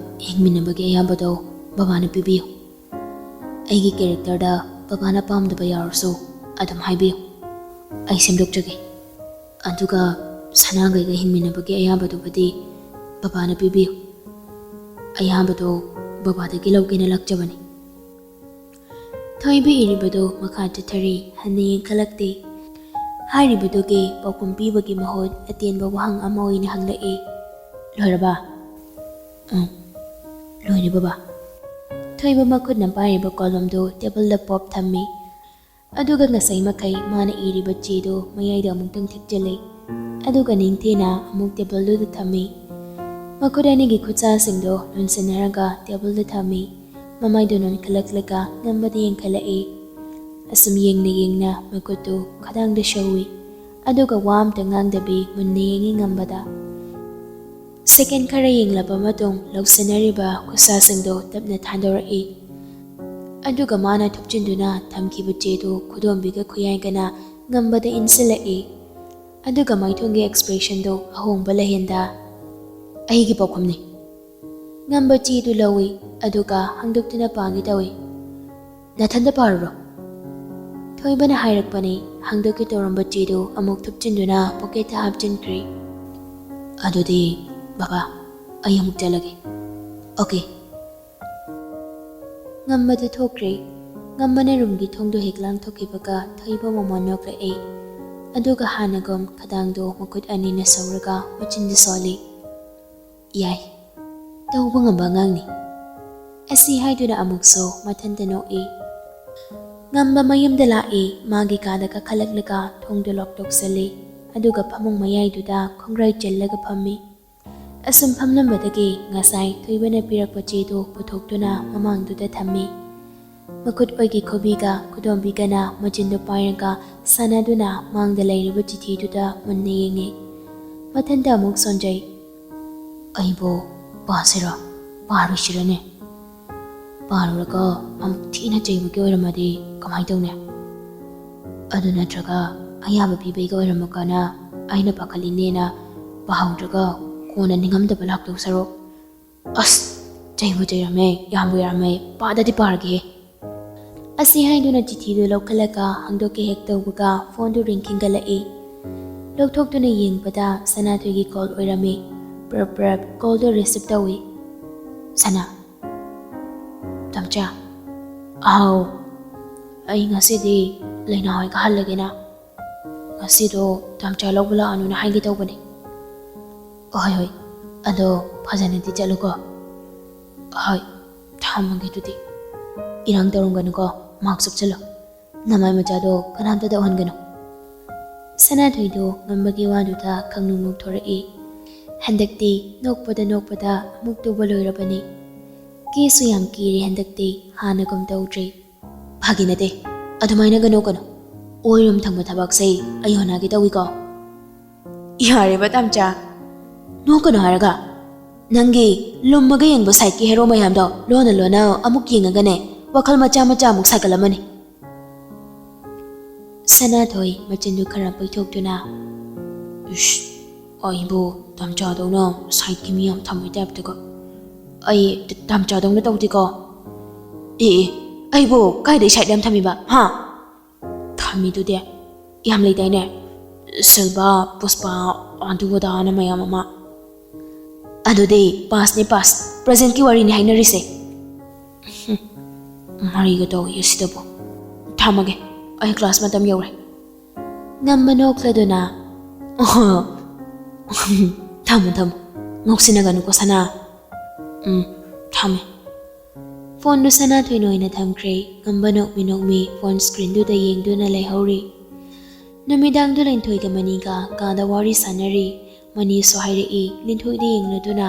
ꯍꯤꯡꯃꯤꯟꯅꯕꯒꯤ ꯑꯌꯥꯕꯗꯣ ꯕꯕꯥꯅ ꯄꯤꯕꯤꯌꯨ꯫ ꯑꯩꯒꯤ ꯀꯦꯔꯦꯛꯇꯔꯗ ꯕꯕꯥꯅ ꯄꯥꯝꯗꯕ ꯌꯥꯎꯔꯁꯨ ꯑꯗꯨꯝ ꯍꯥꯏꯕꯤꯌꯨ꯫ ꯑꯩ ꯁꯦꯝꯗꯣꯛꯆꯒꯦ꯫ ꯑꯗꯨꯒ ꯁꯅꯥꯒꯩꯒ ꯍꯤꯡꯃꯤꯟꯅꯕꯒꯤ ꯑꯌꯥꯕꯗꯨꯕꯨꯗꯤ ꯕꯕꯥꯅ ꯄꯤꯕꯤꯌꯨ꯫ ꯑꯌꯥꯕꯗꯣ ꯕꯕꯥꯗꯒꯤ ꯂꯧꯒꯦꯅ ꯂꯥꯛꯆꯕꯅꯤ"꯫ ꯊꯣꯏꯕ ꯏꯔꯤꯕꯗꯨ ꯃꯈꯥ ꯆꯠꯊꯔꯤ꯫ ꯍꯟꯅ ꯌꯦꯡꯈꯠꯂꯛꯇꯦ꯫ ꯍꯥꯏꯔꯤꯕꯗꯨꯒꯤ ꯄꯥꯎꯈꯨꯝ ꯄꯤꯕꯒꯤ ꯃꯍꯨꯠ ꯑꯇꯦꯟꯕ ꯋꯥꯍꯪ ꯑꯃ ꯑꯣꯏꯅ ꯍꯪꯂꯛꯏ, "ꯂꯣꯏꯔꯕ?" "ꯎꯝ, ꯂꯣꯏꯔꯦ ꯕꯕꯥ"꯫ ꯊꯣꯏꯕ ꯃꯈꯨꯠꯅ ꯄꯥꯏꯔꯤꯕ ꯀꯣꯂꯣꯝꯗꯨ ꯇꯦꯕꯜꯗ ꯄꯣꯞ ꯊꯝꯃꯤ꯫ ꯑꯗꯨꯒ ꯉꯁꯥꯏ ꯃꯈꯩ ꯃꯥꯅ ꯏꯔꯤꯕ ꯆꯦꯗꯨ ꯃꯌꯥꯏꯗ ꯑꯃꯨꯛꯇꯪ ꯊꯦꯛꯆꯤꯜꯂꯤ꯫ ꯑꯗꯨꯒ ꯅꯤꯡꯊꯤꯅ ꯑꯃꯨꯛ ꯇꯦꯕꯜꯗꯨꯗ ꯊꯝꯃꯤ꯫ ꯃꯈꯨꯠ ꯑꯅꯤꯒꯤ ꯈꯨꯠꯁꯥꯁꯤꯡꯗꯨ ꯂꯣꯟꯁꯤꯟꯅꯔꯒ ꯇꯦꯕꯜꯗ ꯊꯝꯃꯤ꯫ ꯃꯃꯥꯏꯗꯨ ꯅꯣꯟꯈꯠꯂꯛꯂꯒ ꯉꯝꯕꯗ ꯌꯦꯡꯈꯠꯂꯛꯏ꯫ ꯑꯁꯨꯝ ꯌꯦꯡꯅ ꯌꯦꯡꯅ ꯃꯈꯨꯠꯇꯨ ꯈꯗꯥꯡꯗ ꯁꯧꯏ꯫ ꯑꯗꯨꯒ ꯋꯥ ꯑꯝꯇ ꯉꯥꯡꯗꯕꯤ ꯃꯨꯟꯅ ꯌꯦꯡꯉꯤ ꯉꯝꯕꯗ꯫ ꯁꯦꯀꯦꯟ ꯈꯔ ꯌꯦꯡꯂꯕ ꯃꯇꯨꯡ ꯂꯧꯁꯤꯟꯅꯔꯤꯕ ꯈꯨꯠꯁꯥꯁꯤꯡꯗꯨ ꯇꯞꯅ ꯊꯥꯗꯣꯔꯛꯏ꯫ ꯑꯗꯨꯒ ꯃꯥꯅ ꯊꯨꯞꯆꯤꯟꯗꯨꯅ ꯊꯝꯈꯤꯕ ꯆꯦꯗꯨ ꯈꯨꯗꯣꯝꯕꯤꯒ ꯈꯨꯌꯥꯏꯒꯅ ꯉꯝꯕꯗ ꯏꯟꯁꯤꯜꯂꯛꯏ꯫ ꯑꯗꯨꯒ ꯃꯥꯏꯊꯣꯡꯒꯤ ꯑꯦꯛꯁꯄ꯭ꯔꯦꯁꯟꯗꯨ ꯑꯍꯣꯡꯕ ꯂꯩꯍꯟꯗ, "ꯑꯩꯒꯤ ꯄꯥꯎꯈꯨꯝꯅꯤ"꯫ ꯉꯝꯕ ꯆꯦꯗꯨ ꯂꯧꯏ, ꯑꯗꯨꯒ ꯍꯥꯡꯗꯣꯛꯇꯨꯅ ꯄꯥꯒꯦ ꯇꯧꯏ꯫ "ꯅꯊꯟꯗ ꯄꯥꯔꯨꯔꯣ"꯫ ꯊꯣꯏꯕꯅ ꯍꯥꯏꯔꯛꯄꯅꯤ꯫ ꯍꯥꯡꯗꯣꯛꯀꯦ ꯇꯧꯔꯝꯕ ꯆꯦꯗꯨ ꯑꯃꯨꯛ ꯊꯨꯞꯆꯤꯟꯗꯨꯅ ꯄꯣꯀꯦꯠꯇ ꯍꯥꯞꯆꯤꯟꯈ꯭ꯔꯦ꯫ "ꯑꯗꯨꯗꯤ ꯕꯕꯥ, ꯑꯩ ꯑꯃꯨꯛ ꯆꯠꯂꯒꯦ꯫ ꯑꯣꯀꯦ꯫" ꯉꯝꯕꯗꯨ ꯊꯣꯛꯈ꯭ꯔꯦ꯫ ꯉꯝꯕꯅ ꯔꯨꯝꯒꯤ ꯊꯣꯡꯗꯣ ꯍꯦꯛ ꯂꯥꯟꯊꯣꯛꯈꯤꯕꯒ ꯊꯣꯏꯕ ꯃꯃꯣꯟ ꯅꯣꯛꯂꯛꯑꯦ꯫ ꯑꯗꯨꯒ ꯍꯥꯟꯅꯒꯨꯝ ꯈꯗꯥꯡꯗꯣ ꯃꯈꯨꯠ ꯑꯅꯤꯅ ꯁꯧꯔꯒ ꯃꯆꯤꯟꯗ ꯁꯣꯜꯂꯤ꯫ "ꯌꯥꯏ, ꯇꯧꯕ ꯉꯝꯕ ꯑꯉꯥꯡꯅꯤ" ꯑꯁꯤ ꯍꯥꯏꯗꯨꯅ ꯑꯃꯨꯛꯁꯨ ꯃꯊꯟꯇ ꯅꯣꯛꯏ꯫ ꯉꯝꯕ ꯃꯌꯨꯝꯗ ꯂꯥꯛꯏ꯫ ꯃꯥꯒꯤ ꯀꯥꯗ ꯀꯥꯈꯠꯂꯛꯂꯒ ꯊꯣꯡꯗꯨ ꯂꯣꯛ ꯇꯧꯁꯜꯂꯤ꯫ ꯑꯗꯨꯒ ꯐꯃꯨꯡ ꯃꯌꯥꯏꯗꯨꯗ ꯈꯣꯡꯒ꯭ꯔꯥꯏ ꯆꯜꯂꯒ ꯐꯝꯃꯤ꯫ ꯑꯁꯨꯝ ꯐꯝꯂꯝꯕꯗꯒꯤ ꯉꯁꯥꯏ ꯊꯣꯏꯕꯅ ꯄꯤꯔꯛꯄ ꯆꯦꯗꯨ ꯄꯨꯊꯣꯛꯇꯨꯅ ꯃꯃꯥꯡꯗꯨꯗ ꯊꯝꯃꯤ꯫ ꯃꯈꯨꯠ ꯑꯣꯏꯒꯤ ꯈꯨꯕꯤꯒ ꯈꯨꯗꯣꯝꯕꯤꯒꯅ ꯃꯆꯤꯟꯗꯨ ꯄꯥꯏꯔꯒ ꯁꯥꯟꯅꯗꯨꯅ ꯃꯥꯡꯗ ꯂꯩꯔꯤꯕ ꯆꯤꯊꯤꯗꯨꯗ ꯃꯨꯟꯅ ꯌꯦꯡꯉꯤ꯫ ꯃꯊꯟꯇ ꯑꯃꯨꯛ ꯁꯣꯟꯖꯩ꯫ "ꯑꯩꯕꯨ ꯄꯥꯁꯤꯔꯣ, ꯄꯥꯔꯣꯏꯁꯤꯔꯅꯦ? ꯄꯥꯔꯨꯔꯒ ꯑꯃꯨꯛ ꯊꯤꯅ ꯆꯩꯕꯒꯤ ꯑꯣꯏꯔꯝꯃꯗꯤ ꯀꯃꯥꯏꯅ ꯇꯧꯅꯤ? ꯑꯗꯨ ꯅꯠꯇ꯭ꯔꯒ ꯑꯌꯥꯕ ꯄꯤꯕꯩꯒ ꯑꯣꯏꯔꯝꯃꯒꯅ ꯑꯩꯅ ꯄꯥꯈꯠꯂꯤꯅꯦꯅ ꯄꯥꯍꯧꯗ꯭ꯔꯒ ꯀꯣꯟꯅ ꯅꯤꯡꯉꯝꯗꯕ ꯂꯥꯛꯇꯧ ꯁꯔꯨꯛ꯫ ꯑꯁ, ꯆꯩꯕꯨ ꯆꯩꯔꯝꯃꯦ, ꯌꯥꯝꯕꯨ ꯌꯥꯔꯝꯃꯦ, ꯄꯥꯗꯗꯤ ꯄꯥꯔꯒꯦ꯫" ꯑꯁꯤ ꯍꯥꯏꯗꯨꯅ ꯆꯤꯊꯤꯗꯨ ꯂꯧꯈꯠꯂꯒ ꯍꯥꯡꯗꯣꯛꯀꯦ ꯍꯦꯛ ꯇꯧꯕꯒ ꯐꯣꯟꯗꯨ ꯔꯤꯡ ꯈꯤꯟꯒꯠꯂꯛꯏ꯫ ꯂꯧꯊꯣꯛꯇꯨꯅ ꯌꯦꯡꯕꯗ ꯁꯅꯥꯊꯣꯏꯒꯤ ꯀꯣꯜ ꯑꯣꯏꯔꯝꯃꯤ꯫ ꯄ꯭ꯔꯞ ꯄ꯭ꯔꯞ ꯀꯣꯜꯗꯨ ꯔꯤꯁꯤꯞ ꯇꯧꯏ꯫ "ꯁꯅꯥ꯫" "ꯇꯝꯆꯥ꯫" "ꯑꯥꯎ, ꯑꯩ ꯉꯁꯤꯗꯤ ꯂꯩꯅꯥ ꯍꯣꯏꯒ ꯍꯜꯂꯒꯦꯅ꯫ ꯉꯁꯤꯗꯣ ꯇꯝꯆꯥ ꯂꯧꯕ ꯂꯥꯛꯑꯅꯨꯅ ꯍꯥꯏꯒꯦ ꯇꯧꯕꯅꯦ꯫" "ꯍꯣꯏ ꯍꯣꯏ, ꯑꯗꯣ ꯐꯖꯅꯗꯤ ꯆꯠꯂꯨꯀꯣ꯫" "ꯍꯣꯏ, ꯊꯝꯃꯒꯦ ꯑꯗꯨꯗꯤ꯫ ꯏꯔꯥꯡ ꯇꯧꯔꯝꯒꯅꯨꯀꯣ, ꯃꯥꯛꯁ ꯎꯞꯁꯜꯂꯣ꯫ ꯅꯃꯥꯏ ꯃꯆꯥꯗꯣ ꯀꯅꯥꯝꯇꯗ ꯎꯍꯟꯒꯅꯨ꯫" ꯁꯅꯥꯊꯣꯏꯗꯣ ꯉꯝꯕꯒꯤ ꯋꯥꯗꯨꯗ ꯈꯪꯅꯨꯡ ꯅꯣꯛꯊꯣꯔꯛꯏ꯫ ꯍꯟꯗꯛꯇꯤ ꯅꯣꯛꯄꯗ ꯅꯣꯛꯄꯗ ꯑꯃꯨꯛꯇꯣꯏꯕ ꯂꯣꯏꯔꯕꯅꯤ꯫ ꯀꯦꯁꯨ ꯌꯥꯝ ꯀꯤꯔꯦ ꯍꯟꯗꯛꯇꯤ, ꯍꯥꯟꯅꯒꯨꯝ ꯇꯧꯗ꯭ꯔꯦ꯫ "ꯐꯥꯒꯤ ꯅꯠꯇꯦ, ꯑꯗꯨꯃꯥꯏꯅꯒ ꯅꯣꯛꯀꯅꯨ꯫ ꯑꯣꯏꯔꯣꯝ ꯊꯪꯕ ꯊꯕꯛꯁꯦ ꯑꯩ ꯍꯣꯠꯅꯒꯦ ꯇꯧꯏꯀꯣ꯫" "ꯌꯥꯔꯦꯕ ꯇꯝꯆꯥ, ꯅꯣꯛꯀꯅꯨ ꯍꯥꯏꯔꯒ꯫ ꯅꯪꯒꯤ ꯂꯨꯝꯃꯒ ꯌꯦꯡꯕ ꯁꯥꯏꯠꯀꯤ ꯍꯦꯔꯣ ꯃꯌꯥꯝꯗꯣ ꯂꯣꯟꯅ ꯂꯣꯟꯅ ꯑꯃꯨꯛ ꯌꯦꯡꯉꯒꯅꯦ, ꯋꯥꯈꯜ ꯃꯆꯥ ꯃꯆꯥ ꯑꯃꯨꯛ ꯁꯥꯒꯠꯂꯝꯃꯅꯤ꯫" ꯁꯅꯥꯊꯣꯏ ꯃꯆꯤꯟꯗꯨ ꯈꯔ ꯄꯩꯊꯣꯛꯇꯨꯅ, "ꯏꯁ, ꯑꯩꯕꯨ ꯇꯝꯆꯥꯗꯧꯅ ꯁꯥꯏꯠꯀꯤ ꯃꯤ ꯌꯥꯝ ꯊꯝꯕꯩ ꯇꯥꯏꯞꯇꯒ꯫ ꯑꯩ ꯇ-, ꯇꯝꯆꯥꯗꯧꯅ ꯇꯧꯗꯦꯀꯣ꯫ ꯑꯦ, ꯑꯦ, ꯑꯩꯕꯨ ꯀꯥꯏꯗꯩ ꯁꯥꯏꯠ ꯌꯥꯝ ꯊꯝꯃꯤꯕ, ꯍꯥ? ꯊꯝꯃꯤꯗꯨꯗꯤ꯫ ꯌꯥꯝ ꯂꯩꯗꯥꯏꯅꯦ? ꯁꯤꯜꯚꯥ, ꯄꯨꯁꯄꯥ, ꯑꯗꯨ ꯑꯗꯥꯅ ꯃꯌꯥꯝ ꯑꯃ꯫ ꯑꯗꯨꯗꯤ ꯄꯥꯁꯅꯦ ꯄꯥꯁ, ꯄ꯭ꯔꯖꯦꯟꯠꯀꯤ ꯋꯥꯔꯤꯅꯤ ꯍꯥꯏꯅꯔꯤꯁꯦ꯫ ꯍꯨꯝ, ꯃꯔꯩꯒ ꯇꯧꯏ ꯑꯁꯤꯗꯕꯨ꯫ ꯊꯝꯃꯒꯦ, ꯑꯩ ꯀ꯭ꯂꯥꯁ ꯃꯇꯝ ꯌꯧꯔꯦ꯫ ꯉꯝꯕ ꯅꯣꯛꯂꯗꯨꯅ, "ꯑꯣꯍꯣ, ꯊꯝꯃꯣ ꯊꯝꯃꯣ, ꯉꯥꯎꯁꯤꯟꯅꯒꯅꯨꯀꯣ ꯁꯅꯥ꯫ ꯎꯝ, ꯊꯝꯃꯦ꯫" ꯐꯣꯟꯗꯨ ꯁꯅꯥꯊꯣꯏꯅ ꯑꯣꯏꯅ ꯊꯝꯈ꯭ꯔꯦ꯫ ꯉꯝꯕ ꯅꯣꯛꯃꯤ ꯅꯣꯛꯃꯤ ꯐꯣꯟ ꯁ꯭ꯀ꯭ꯔꯤꯟꯗꯨꯗ ꯌꯦꯡꯗꯨꯅ ꯂꯩꯍꯧꯔꯤ꯫ ꯅꯨꯃꯤꯗꯥꯡꯗꯨ ꯂꯤꯟꯊꯣꯏꯒ ꯃꯅꯤꯒ ꯀꯥꯗ ꯋꯥꯔꯤ ꯁꯥꯟꯅꯔꯤ꯫ ꯃꯅꯤꯁꯨ ꯍꯥꯏꯔꯛꯏ, ꯂꯤꯟꯊꯣꯏꯗ ꯌꯦꯡꯂꯗꯨꯅ,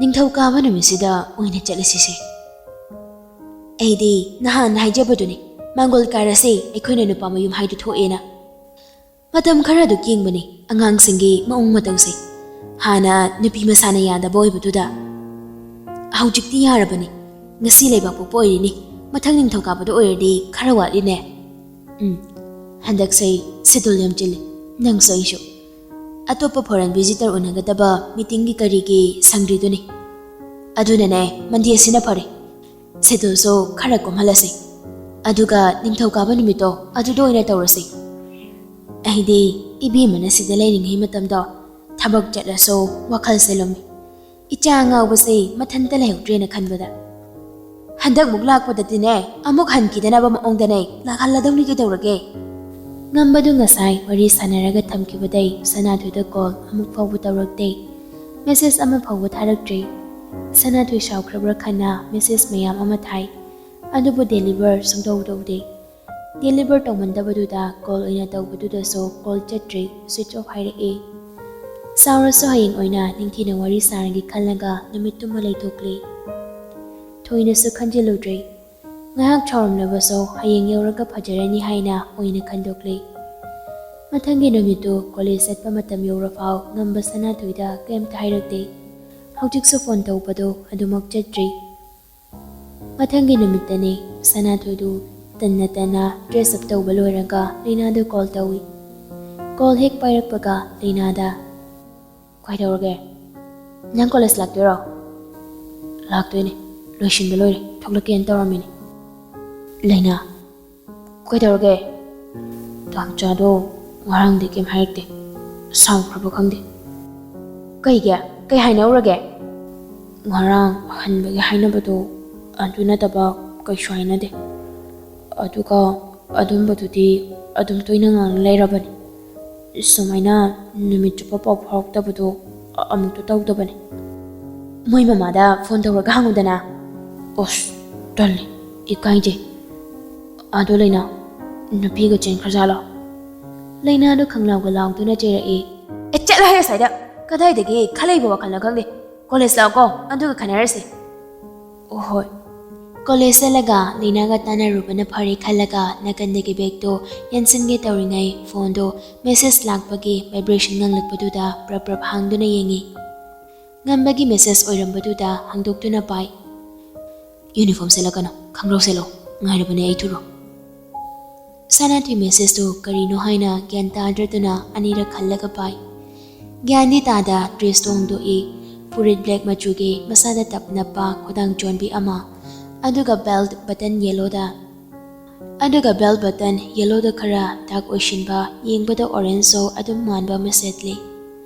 "ꯅꯤꯡꯊꯧꯀꯥꯕ ꯅꯨꯃꯤꯠꯁꯤꯗ ꯑꯣꯏꯅ ꯆꯠꯂꯁꯤꯁꯦ꯫ ꯑꯩꯗꯤ ꯅꯍꯥꯟ ꯍꯥꯏꯖꯕꯗꯨꯅꯤ, ꯃꯥꯡꯒꯣꯜ ꯀꯥꯔꯁꯦ, ꯑꯩꯈꯣꯏꯅ ꯅꯨꯄꯥ ꯃꯌꯨꯝ ꯍꯥꯏꯗꯨ ꯊꯣꯛꯑꯦꯅ꯫" ꯃꯇꯝ ꯈꯔ ꯑꯗꯨ ꯀꯦꯡꯕꯅꯤ ꯑꯉꯥꯡꯁꯤꯡꯒꯤ ꯃꯑꯣꯡ ꯃꯇꯧꯁꯦ꯫ ꯍꯥꯟꯅ ꯅꯨꯄꯤ ꯃꯁꯥꯅ ꯌꯥꯗꯕ ꯑꯣꯏꯕꯗꯨꯗ ꯍꯧꯖꯤꯛꯇꯤ ꯌꯥꯔꯕꯅꯤ꯫ ꯉꯁꯤ ꯂꯩꯕꯥꯛꯄꯣꯛꯄ ꯑꯣꯏꯔꯤꯅꯤ, ꯃꯊꯪ ꯅꯤꯡꯊꯧꯀꯥꯕꯗ ꯑꯣꯏꯔꯗꯤ ꯈꯔ ꯋꯥꯠꯂꯤꯅꯦ꯫ ꯎꯝ, ꯍꯟꯗꯛꯁꯦ ꯁꯦꯗꯨꯜ ꯌꯥꯝ ꯆꯤꯜꯂꯤ, ꯅꯪꯁꯨ ꯑꯩꯁꯨ꯫ ꯑꯇꯣꯞꯄ ꯐꯣꯔꯦꯟ ꯚꯤꯖꯤꯇꯔ ꯎꯅꯒꯗꯕ ꯃꯤꯇꯤꯡꯒꯤ ꯀꯔꯤꯒꯤ ꯁꯪꯗ꯭ꯔꯤꯗꯨꯅꯤ꯫ ꯑꯗꯨꯅꯅꯦ, ꯃꯟꯗꯦꯁꯤꯅ ꯐꯔꯦ꯫ ꯁꯦꯗꯨꯜꯁꯨ ꯈꯔ ꯀꯣꯝꯍꯜꯂꯁꯤ꯫ ꯑꯗꯨꯒ ꯅꯤꯡꯊꯧꯀꯥꯕ ꯅꯨꯃꯤꯠꯇꯣ ꯑꯗꯨꯗ ꯑꯣꯏꯅ ꯇꯧꯔꯁꯤ꯫ ꯑꯩꯗꯤ ꯏꯕꯦꯝꯃꯅ ꯁꯤꯗ ꯂꯩꯔꯤꯉꯩ ꯃꯇꯝꯗꯣ ꯊꯕꯛ ꯆꯠꯂꯁꯨ ꯋꯥꯈꯜꯁꯦ ꯂꯨꯝꯃꯤ꯫ ꯏꯆꯥ ꯑꯉꯥꯎꯕꯁꯦ ꯃꯊꯟꯇ ꯂꯩꯍꯧꯗ꯭ꯔꯦꯅ ꯈꯟꯕꯗ꯫ ꯍꯟꯗꯛꯃꯨꯛ ꯂꯥꯛꯄꯗꯗꯤꯅꯦ, ꯑꯃꯨꯛ ꯍꯟꯈꯤꯗꯅꯕ ꯃꯑꯣꯡꯗꯅꯦ ꯂꯥꯛꯍꯜꯂꯗꯧꯅꯤ ꯀꯩꯗꯧꯔꯒꯦ? ꯉꯝꯕꯗꯨ ꯉꯁꯥꯏ ꯋꯥꯔꯤ ꯁꯥꯟꯅꯔꯒ ꯊꯝꯈꯤꯕꯗꯩ ꯁꯅꯥꯊꯣꯏꯗ ꯀꯣꯜ ꯑꯃꯨꯛ ꯐꯥꯎꯕ ꯇꯧꯔꯛꯇꯦ꯫ ꯃꯦꯁꯦꯖ ꯑꯃ ꯐꯥꯎꯕ ꯊꯥꯔꯛꯇ꯭ꯔꯤ꯫ ꯁꯅꯥꯊꯣꯏ ꯁꯥꯎꯈ꯭ꯔꯕ꯭ꯔꯥ ꯈꯟꯅ ꯃꯦꯁꯦꯖ ꯃꯌꯥꯝ ꯑꯃ ꯊꯥꯏ, ꯑꯗꯨꯕꯨ ꯗꯦꯂꯤꯚꯔ ꯁꯨꯡꯇꯧ ꯇꯧꯗꯦ꯫ ꯗꯦꯂꯤꯚꯔ ꯇꯧꯃꯟꯗꯕꯗꯨꯗ ꯀꯣꯜ ꯑꯣꯏꯅ ꯇꯧꯕꯗꯨꯗꯁꯨ ꯀꯣꯜ ꯆꯠꯇ꯭ꯔꯤ, ꯁ꯭ꯋꯤꯆ ꯑꯣꯐ ꯍꯥꯏꯔꯛꯏ꯫ ꯁꯥꯎꯔꯁꯨ ꯍꯌꯦꯡ ꯑꯣꯏꯅ ꯅꯤꯡꯊꯤꯅ ꯋꯥꯔꯤ ꯁꯥꯔꯒꯦ ꯈꯜꯂꯒ ꯅꯨꯃꯤꯠꯇꯨꯃ ꯂꯩꯊꯣꯛꯂꯤ꯫ ꯊꯣꯏꯅꯁꯨ ꯈꯟꯖꯤꯜꯂꯨꯗ꯭ꯔꯤ꯫ ꯉꯥꯏꯍꯥꯛ ꯁꯥꯎꯔꯝꯂꯕꯁꯨ ꯍꯌꯦꯡ ꯌꯧꯔꯒ ꯐꯖꯔꯅꯤ ꯍꯥꯏꯅ ꯑꯣꯏꯅ ꯈꯟꯗꯣꯛꯂꯤ꯫ ꯃꯊꯪꯒꯤ ꯅꯨꯃꯤꯠꯇꯨ ꯀꯣꯂꯦꯖ ꯆꯠꯄ ꯃꯇꯝ ꯌꯧꯔꯐꯥꯎ ꯉꯝꯕ ꯁꯅꯥꯊꯣꯏꯗ ꯀꯩꯝꯇ ꯍꯥꯏꯔꯛꯇꯦ꯫ ꯍꯧꯖꯤꯛꯁꯨ ꯐꯣꯟ ꯇꯧꯕꯗꯨ ꯑꯗꯨꯃꯛ ꯆꯠꯇ꯭ꯔꯤ꯫ ꯃꯊꯪꯒꯤ ꯅꯨꯃꯤꯠꯇꯅꯤ ꯁꯅꯥꯊꯣꯏꯗꯨ ꯇꯟꯅ ꯇꯟꯅ ꯗ꯭ꯔꯦꯁ ꯑꯞ ꯇꯧꯕ ꯂꯣꯏꯔꯒ ꯂꯩꯅꯥꯗꯨ ꯀꯣꯜ ꯇꯧꯏ꯫ ꯀꯣꯜ ꯍꯦꯛ ꯄꯥꯏꯔꯛꯄꯒ ꯂꯩꯅꯥꯗ, "ꯀꯩꯗꯧꯔꯒꯦ? ꯅꯪ ꯀꯣꯂꯦꯖ ꯂꯥꯛꯇꯣꯏꯔꯣ?" "ꯂꯥꯛꯇꯣꯏꯅꯦ, ꯂꯣꯏꯁꯤꯟꯕ ꯂꯣꯏꯔꯦ, ꯊꯣꯛꯂꯛꯀꯦꯅ ꯇꯧꯔꯝꯃꯤꯅꯦ꯫" ꯂꯩꯅꯥ, "ꯀꯩꯗꯧꯔꯒꯦ?" ꯅꯥꯎꯆꯥꯗꯣ ꯉꯔꯥꯡꯗꯤ ꯀꯩꯝ ꯍꯥꯏꯔꯛꯇꯦ꯫ ꯁꯥꯎꯈ꯭ꯔꯕ ꯈꯪꯗꯦ꯫ "ꯀꯩꯒꯤ? ꯀꯩ ꯍꯥꯏꯅꯧꯔꯒꯦ?" "ꯉꯔꯥꯡ ꯍꯟꯕꯒꯤ ꯍꯥꯏꯅꯕꯗꯣ ꯑꯗꯨ ꯅꯠꯇꯕ ꯀꯩꯁꯨ ꯍꯥꯏꯅꯗꯦ꯫ ꯑꯗꯨꯒ ꯑꯗꯨꯝꯕꯗꯨꯗꯤ ꯑꯗꯨꯝ ꯇꯣꯏꯅ ꯉꯥꯡꯅ ꯂꯩꯔꯕꯅꯤ꯫ ꯁꯨꯃꯥꯏꯅ ꯅꯨꯃꯤꯠ ꯆꯨꯞꯄ ꯄꯥꯎ ꯐꯥꯎꯔꯛꯇꯕꯗꯣ ꯑ-, ꯑꯃꯨꯛꯇ ꯇꯧꯗꯕꯅꯤ꯫ ꯃꯣꯏ ꯃꯃꯥꯗ ꯐꯣꯟ ꯇꯧꯔꯒ ꯍꯪꯉꯨꯗꯅ꯫" "ꯑꯁ, ꯇꯜꯂꯤ, ꯏꯀꯥꯏꯖꯩ꯫ ꯑꯗꯣ ꯂꯩꯅꯥ, ꯅꯨꯄꯤꯒ ꯆꯦꯟꯈ꯭ꯔꯖꯥꯠꯂꯣ?" ꯂꯩꯅꯥꯗꯣ ꯈꯪꯂꯥꯎꯒ ꯂꯥꯎꯗꯨꯅ ꯆꯩꯔꯛꯏ꯫ "ꯑꯦ, ꯆꯠꯂꯣꯍꯦ ꯑꯁ꯭ꯋꯥꯏꯗ! ꯀꯗꯥꯏꯗꯒꯤ ꯈꯜꯂꯩꯕ ꯋꯥꯈꯜꯅꯣ ꯈꯪꯗꯦ꯫ ꯀꯣꯂꯦꯖ ꯂꯥꯛꯑꯣꯀꯣ, ꯑꯗꯨꯒ ꯈꯟꯅꯔꯁꯦ꯫" "ꯑꯣ ꯍꯣꯏ꯫" ꯀꯣꯂꯦꯖ ꯆꯠꯂꯒ ꯂꯩꯅꯥꯒ ꯇꯥꯟꯅꯔꯨꯕꯅ ꯐꯔꯦ ꯈꯜꯂꯒ ꯅꯥꯀꯟꯗꯒꯤ ꯕꯦꯒꯇꯣ ꯌꯥꯟꯁꯤꯟꯒꯦ ꯇꯧꯔꯤꯉꯩ ꯐꯣꯟꯗꯣ ꯃꯦꯁꯦꯖ ꯂꯥꯛꯄꯒꯤ ꯚꯥꯏꯕ꯭ꯔꯦꯁꯟ ꯉꯪꯂꯛꯄꯗꯨꯗ ꯄ꯭ꯔꯞ ꯄ꯭ꯔꯞ ꯍꯥꯡꯗꯨꯅ ꯌꯦꯡꯉꯤ꯫ ꯉꯝꯕꯒꯤ ꯃꯦꯁꯦꯖ ꯑꯣꯏꯔꯝꯕꯗꯨꯗ ꯍꯥꯡꯗꯣꯛꯇꯨꯅ ꯄꯥꯏ꯫ "ꯌꯨꯅꯤꯐꯣꯔꯝ ꯁꯦꯠꯂꯛꯀꯅꯨ, ꯈꯪꯒ꯭ꯔꯧ ꯁꯦꯠꯂꯣ, ꯉꯥꯏꯔꯕꯅꯦ ꯑꯩ, ꯊꯨꯔꯣ꯫" ꯁꯅꯥꯊꯣꯏ ꯃꯦꯁꯦꯖꯇꯨ ꯀꯔꯤꯅꯣ ꯍꯥꯏꯅ ꯒ꯭ꯌꯥꯟ ꯇꯥꯗ꯭ꯔꯗꯨꯅ ꯑꯅꯤꯔꯛ ꯍꯜꯂꯒ ꯄꯥꯏ꯫ ꯒ꯭ꯌꯥꯟꯗꯤ ꯇꯥꯗ ꯗ꯭ꯔꯦꯁꯇꯨ ꯍꯣꯡꯗꯣꯛꯏ꯫ ꯐꯨꯔꯤꯠ ꯕ꯭ꯂꯦꯛ ꯃꯆꯨꯒꯤ ꯃꯁꯥꯗ ꯇꯞ ꯅꯞꯄ ꯈꯨꯗꯥꯡ ꯆꯣꯟꯕꯤ ꯑꯃ, ꯑꯗꯨꯒ ꯕꯦꯜꯠ ꯕꯇꯟ ꯌꯦꯂꯣꯗ, ꯑꯗꯨꯒ ꯕꯦꯜꯠ ꯕꯇꯟ ꯌꯦꯂꯣꯗ ꯈꯔ ꯗꯥꯛ ꯑꯣꯏꯁꯤꯟꯕ, ꯌꯦꯡꯕꯗ ꯑꯣꯔꯦꯟꯖꯁꯨ ꯑꯗꯨꯝ ꯃꯥꯟꯕ ꯑꯃ ꯁꯦꯠꯂꯤ꯫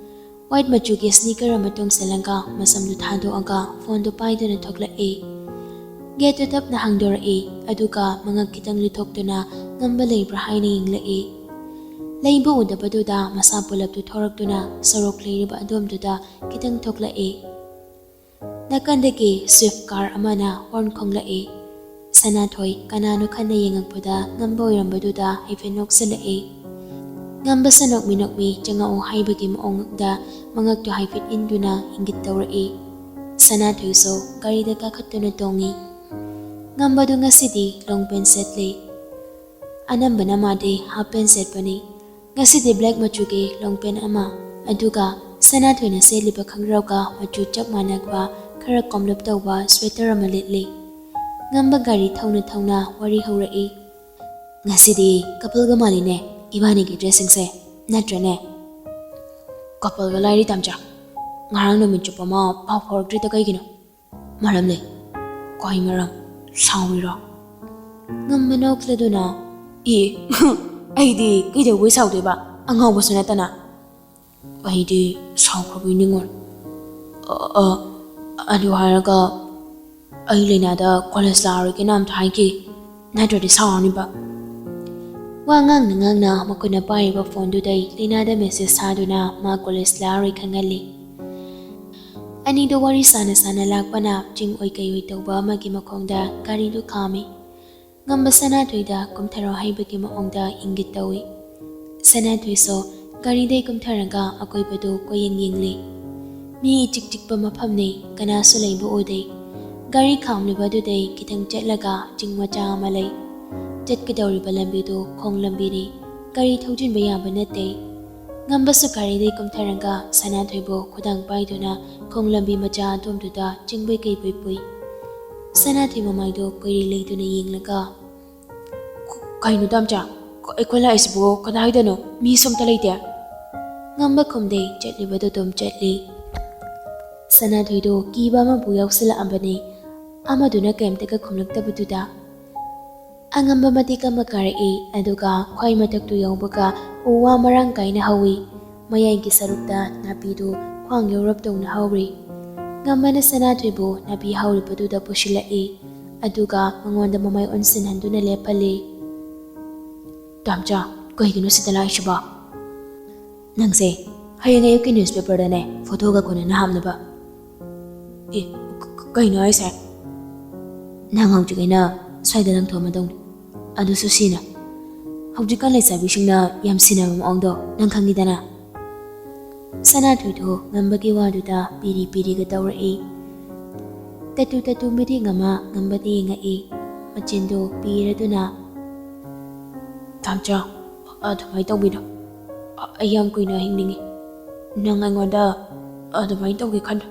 ꯋꯥꯏꯠ ꯃꯆꯨꯒꯤ ꯁ꯭ꯅꯤꯀꯔ ꯑꯃ ꯇꯣꯡꯁꯤꯜꯂꯒ ꯃꯁꯝꯗꯨ ꯊꯥꯗꯣꯛꯑꯒ ꯐꯣꯟꯗꯨ ꯄꯥꯏꯗꯨꯅ ꯊꯣꯛꯂꯛꯏ꯫ ꯒꯦꯠꯇꯨ ꯇꯞꯅ ꯍꯥꯡꯗꯣꯔꯛꯏ, ꯑꯗꯨꯒ ꯃꯉꯛ ꯈꯤꯇꯪ ꯂꯤꯊꯣꯛꯇꯨꯅ ꯉꯝꯕ ꯂꯩꯕ꯭ꯔꯥ ꯍꯥꯏꯅ ꯌꯦꯡꯂꯛꯏ꯫ ꯂꯩꯕ ꯎꯗꯕꯗꯨꯗ ꯃꯁꯥ ꯄꯨꯂꯞꯇꯨ ꯊꯣꯔꯛꯇꯨꯅ ꯁꯣꯔꯣꯛ ꯂꯩꯔꯤꯕ ꯑꯗꯣꯝꯗꯨꯗ ꯈꯤꯇꯪ ꯊꯣꯛꯂꯛꯏ꯫ ꯅꯥꯀꯟꯗꯒꯤ ꯁ꯭ꯋꯤꯐ ꯀꯥꯔ ꯑꯃꯅ ꯍꯣꯔꯟ ꯈꯣꯡꯂꯛꯏ꯫ ꯁꯅꯥꯊꯣꯏ ꯀꯅꯥꯅꯣ ꯈꯟꯅ ꯌꯦꯡꯉꯛꯄꯗ ꯉꯝꯕ ꯑꯣꯏꯔꯝꯕꯗꯨꯗ ꯍꯥꯏꯐꯦꯠ ꯅꯣꯛꯁꯤꯜꯂꯛꯏ꯫ ꯉꯝꯕꯁꯨ ꯅꯣꯛꯃꯤ ꯅꯣꯛꯃꯤ ꯆꯪꯉꯛꯑꯣ ꯍꯥꯏꯕꯒꯤ ꯃꯑꯣꯡꯗ ꯃꯉꯛꯇꯨ ꯍꯥꯏꯐꯦꯠ ꯏꯟꯗꯨꯅ ꯏꯪꯒꯤꯠ ꯇꯧꯔꯛꯏ꯫ ꯁꯅꯥꯊꯣꯏꯁꯨ ꯒꯥꯔꯤꯗ ꯀꯥꯈꯠꯇꯨꯅ ꯇꯣꯡꯉꯤ꯫ ꯉꯝꯕꯗꯨ ꯉꯁꯤꯗꯤ ꯂꯣꯡ ꯄꯦꯟ ꯁꯦꯠꯂꯤ꯫ ꯑꯅꯝꯕꯅ ꯃꯥꯗꯤ ꯍꯥꯞ ꯄꯦꯟ ꯁꯦꯠꯄꯅꯤ꯫ ꯉꯁꯤꯗꯤ ꯕ꯭ꯂꯦꯛ ꯃꯆꯨꯒꯤ ꯂꯣꯡ ꯄꯦꯟ ꯑꯃ, ꯑꯗꯨꯒ ꯁꯅꯥꯊꯣꯏꯅ ꯁꯦꯠꯂꯤꯕ ꯈꯪꯒ꯭ꯔꯥꯎꯒ ꯃꯆꯨ ꯆꯞ ꯃꯥꯟꯅꯕ ꯈꯔ ꯀꯣꯝꯂꯞ ꯇꯧꯕ ꯁ꯭ꯋꯦꯇꯔ ꯑꯃ ꯂꯤꯠꯂꯤ꯫ ꯉꯝꯕ ꯒꯥꯔꯤ ꯊꯧꯅ ꯊꯧꯅ ꯋꯥꯔꯤ ꯍꯧꯔꯛꯏ꯫ "ꯉꯁꯤꯗꯤ ꯀꯄꯜꯒ ꯃꯥꯜꯂꯤꯅꯦ, ꯏꯕꯥꯅꯤꯒꯤ ꯗ꯭ꯔꯦꯁꯁꯤꯡꯁꯦ, ꯅꯠꯇ꯭ꯔꯅꯦ?" "ꯀꯄꯜꯒ ꯂꯥꯏꯔꯤ, ꯇꯥꯝꯆꯥ꯫ ꯉꯔꯥꯡ ꯅꯨꯃꯤꯠ ꯆꯨꯞꯄ ꯑꯃ ꯄꯥꯎ ꯐꯥꯎꯔꯛꯇ꯭ꯔꯤꯗ ꯀꯩꯒꯤꯅꯣ?" "ꯃꯔꯝ ꯂꯩ꯫ ꯀꯩ ꯃꯔꯝ? ꯁꯥꯎꯔꯤꯔꯣ?" ꯉꯝꯕ ꯅꯣꯛꯂꯗꯨꯅ, "ꯑꯦ, ꯑꯩꯗꯤ ꯀꯩꯗꯧꯕꯩ ꯁꯥꯎꯗꯣꯏꯕ? ꯑꯉꯥꯎꯕꯁꯨ ꯅꯠꯇꯅ꯫ ꯑꯩꯗꯤ ꯁꯥꯎꯈ꯭ꯔꯕꯣꯏ ꯅꯤꯡꯉꯨꯔꯦ꯫ ꯑ, ꯑ, ꯑꯗꯨ ꯍꯥꯏꯔꯒ ꯑꯩ ꯂꯩꯅꯥꯗ ꯀꯣꯂꯦꯖ ꯂꯥꯛꯑꯔꯣꯏꯒꯦꯅ ꯑꯝꯇ ꯍꯥꯏꯒꯦ, ꯅꯠꯇ꯭ꯔꯗꯤ ꯁꯥꯎꯔꯅꯤꯕ꯫ ꯋꯥ ꯉꯥꯡꯅ ꯉꯥꯡꯅ ꯃꯈꯨꯠꯅ ꯄꯥꯏꯔꯤꯕ ꯐꯣꯟꯗꯨꯗꯩ ꯂꯩꯅꯥꯗ ꯃꯦꯁꯦꯖ ꯊꯥꯗꯨꯅ ꯃꯥ ꯀꯣꯂꯦꯖ ꯂꯥꯛꯑꯔꯣꯏ ꯈꯪꯍꯜꯂꯤ꯫ ꯑꯅꯤꯗꯣ ꯋꯥꯔꯤ ꯁꯥꯅ ꯁꯥꯅ ꯂꯥꯛꯄꯅ ꯆꯤꯡ ꯑꯣꯏ ꯀꯩ ꯑꯣꯏ ꯇꯧꯕ ꯑꯃꯒꯤ ꯃꯈꯣꯡꯗ ꯒꯥꯔꯤꯗꯨ ꯈꯥꯝꯃꯤ꯫ ꯉꯝꯕ ꯁꯅꯥꯊꯣꯏꯗ ꯀꯨꯝꯊꯔꯣ ꯍꯥꯏꯕꯒꯤ ꯃꯑꯣꯡꯗ ꯏꯪꯒꯤꯠ ꯇꯧꯏ꯫ ꯁꯅꯥꯊꯣꯏꯁꯨ ꯒꯥꯔꯤꯗꯩ ꯀꯨꯝꯊꯔꯒ ꯑꯀꯣꯏꯕꯗꯨ ꯀꯣꯏꯌꯦꯡ ꯌꯦꯡꯂꯤ꯫ ꯃꯤ ꯏꯆꯤꯛ ꯆꯤꯛꯄ ꯃꯐꯝꯅꯤ, ꯀꯅꯥꯁꯨ ꯂꯩꯕ ꯎꯗꯦ꯫ ꯒꯥꯔꯤ ꯈꯥꯝꯂꯤꯕ ꯑꯗꯨꯗꯩ ꯈꯤꯇꯪ ꯆꯠꯂꯒ ꯆꯤꯡ ꯃꯆꯥ ꯑꯃ ꯂꯩ꯫ ꯆꯠꯀꯗꯧꯔꯤꯕ ꯂꯝꯕꯤꯗꯨ ꯈꯣꯡ ꯂꯝꯕꯤꯅꯤ, ꯒꯥꯔꯤ ꯊꯧꯖꯤꯟꯕ ꯌꯥꯕ ꯅꯠꯇꯦ꯫ ꯉꯝꯕꯁꯨ ꯒꯥꯔꯤꯗꯩ ꯀꯨꯝꯊꯔꯒ ꯁꯅꯥꯊꯣꯏꯕꯨ ꯈꯨꯗꯥꯡ ꯄꯥꯏꯗꯨꯅ ꯈꯣꯡ ꯂꯝꯕꯤ ꯃꯆꯥ ꯑꯗꯣꯝꯗꯨꯗ ꯆꯤꯡꯕꯣꯏ ꯀꯩꯕꯣꯏ ꯄꯨꯏ꯫ ꯁꯅꯥꯊꯣꯏ ꯃꯃꯥꯏꯗꯨ ꯀꯣꯏꯔꯤ ꯂꯩꯗꯨꯅ ꯌꯦꯡꯂꯒ, "ꯀ-, ꯀꯩꯅꯣ ꯇꯥꯝꯆꯥ, ꯀ-, ꯑꯩꯈꯣꯏ ꯂꯥꯛꯏꯁꯤꯕꯨ ꯀꯗꯥꯏꯗꯅꯣ? ꯃꯤꯁꯨ ꯑꯝꯇ ꯂꯩꯇꯦ?" ꯉꯝꯕ ꯈꯨꯝꯗꯦ, ꯆꯠꯂꯤꯕꯗꯨ ꯑꯗꯨꯝ ꯆꯠꯂꯤ꯫ ꯁꯅꯥꯊꯣꯏꯗꯨ ꯀꯤꯕ ꯑꯃꯕꯨ ꯌꯥꯎꯁꯤꯜꯂꯛꯑꯕꯅꯤ꯫ ꯑꯃꯗꯨꯅ ꯀꯔꯤꯝꯇꯒ ꯈꯨꯝꯂꯛꯇꯕꯗꯨꯗ꯫ ꯑꯉꯝꯕ ꯃꯇꯦꯛ ꯑꯃ ꯀꯥꯔꯛꯏ, ꯑꯗꯨꯒ ꯈ꯭ꯋꯥꯏ ꯃꯊꯛꯇꯨ ꯌꯧꯕꯒ ꯎ ꯋꯥ ꯃꯔꯥꯡ ꯀꯥꯏꯅ ꯍꯧꯏ꯫ ꯃꯌꯥꯏꯒꯤ ꯁꯔꯨꯛꯇ ꯅꯥꯄꯤꯗꯨ ꯈ꯭ꯋꯥꯡ ꯌꯧꯔꯞ ꯇꯧꯅ ꯍꯧꯔꯤ꯫ ꯉꯝꯕꯅ ꯁꯅꯥꯊꯣꯏꯕꯨ ꯅꯥꯄꯤ ꯍꯧꯔꯤꯕꯗꯨꯗ ꯄꯨꯁꯤꯜꯂꯛꯏ, ꯑꯗꯨꯒ ꯃꯉꯣꯟꯗ ꯃꯃꯥꯏ ꯑꯣꯟꯁꯤꯟꯍꯟꯗꯨꯅ ꯂꯦꯞꯍꯜꯂꯤ꯫ "ꯇꯥꯝꯆꯥ, ꯀꯩꯒꯤꯅꯣ ꯁꯤꯗ ꯂꯥꯛꯏꯁꯤꯕꯣ?" "ꯅꯪꯁꯦ ꯍꯌꯦꯡ ꯑꯌꯨꯛꯀꯤ ꯅ꯭ꯌꯨꯁꯄꯦꯄꯔꯗꯅꯦ ꯐꯣꯇꯣꯒ ꯀꯣꯟꯅꯅ ꯍꯥꯞꯅꯕ꯫" "ꯑꯦ, ꯀ-, ꯀ-, ꯀꯩꯅꯣ ꯍꯥꯏꯁꯦ? ꯅꯪ ꯍꯧꯖꯤꯛ ꯑꯩꯅ ꯁ꯭ꯋꯥꯏꯗ ꯂꯪꯊꯣꯛꯑꯝꯃꯗꯧꯅꯤ꯫ ꯑꯗꯨꯁꯨ ꯁꯤꯅ꯫ ꯍꯧꯖꯤꯛꯀꯥꯟ ꯂꯩꯁꯥꯕꯤꯁꯤꯡꯅ ꯌꯥꯝ ꯁꯤꯟꯅꯕ ꯃꯑꯣꯡꯗꯣ ꯅꯪ ꯈꯪꯉꯤꯗꯅ꯫" ꯁꯅꯥꯊꯣꯏꯗꯣ ꯉꯝꯕꯒꯤ ꯋꯥꯗꯨꯗ ꯄꯤꯔꯤ ꯄꯤꯔꯤꯒ ꯇꯧꯔꯛꯏ꯫ ꯇꯠꯇꯨ ꯇꯠꯇꯨ ꯃꯤꯠꯌꯦꯡ ꯑꯃ ꯉꯝꯕꯗ ꯌꯦꯡꯉꯛꯏ꯫ ꯃꯆꯤꯟꯗꯣ ꯄꯤꯔꯗꯨꯅ, "ꯇꯥꯝꯆꯥ, ꯑꯗꯨꯃꯥꯏꯅ ꯇꯧꯕꯤꯅꯣ꯫ ꯑ-, ꯑꯩ ꯌꯥꯝ ꯀꯨꯏꯅ ꯍꯤꯡꯅꯤꯡꯉꯤ꯫ ꯅꯪ ꯑꯩꯉꯣꯟꯗ ꯑꯗꯨꯃꯥꯏꯅ ꯇꯧꯒꯦ ꯈꯟꯅꯨ꯫"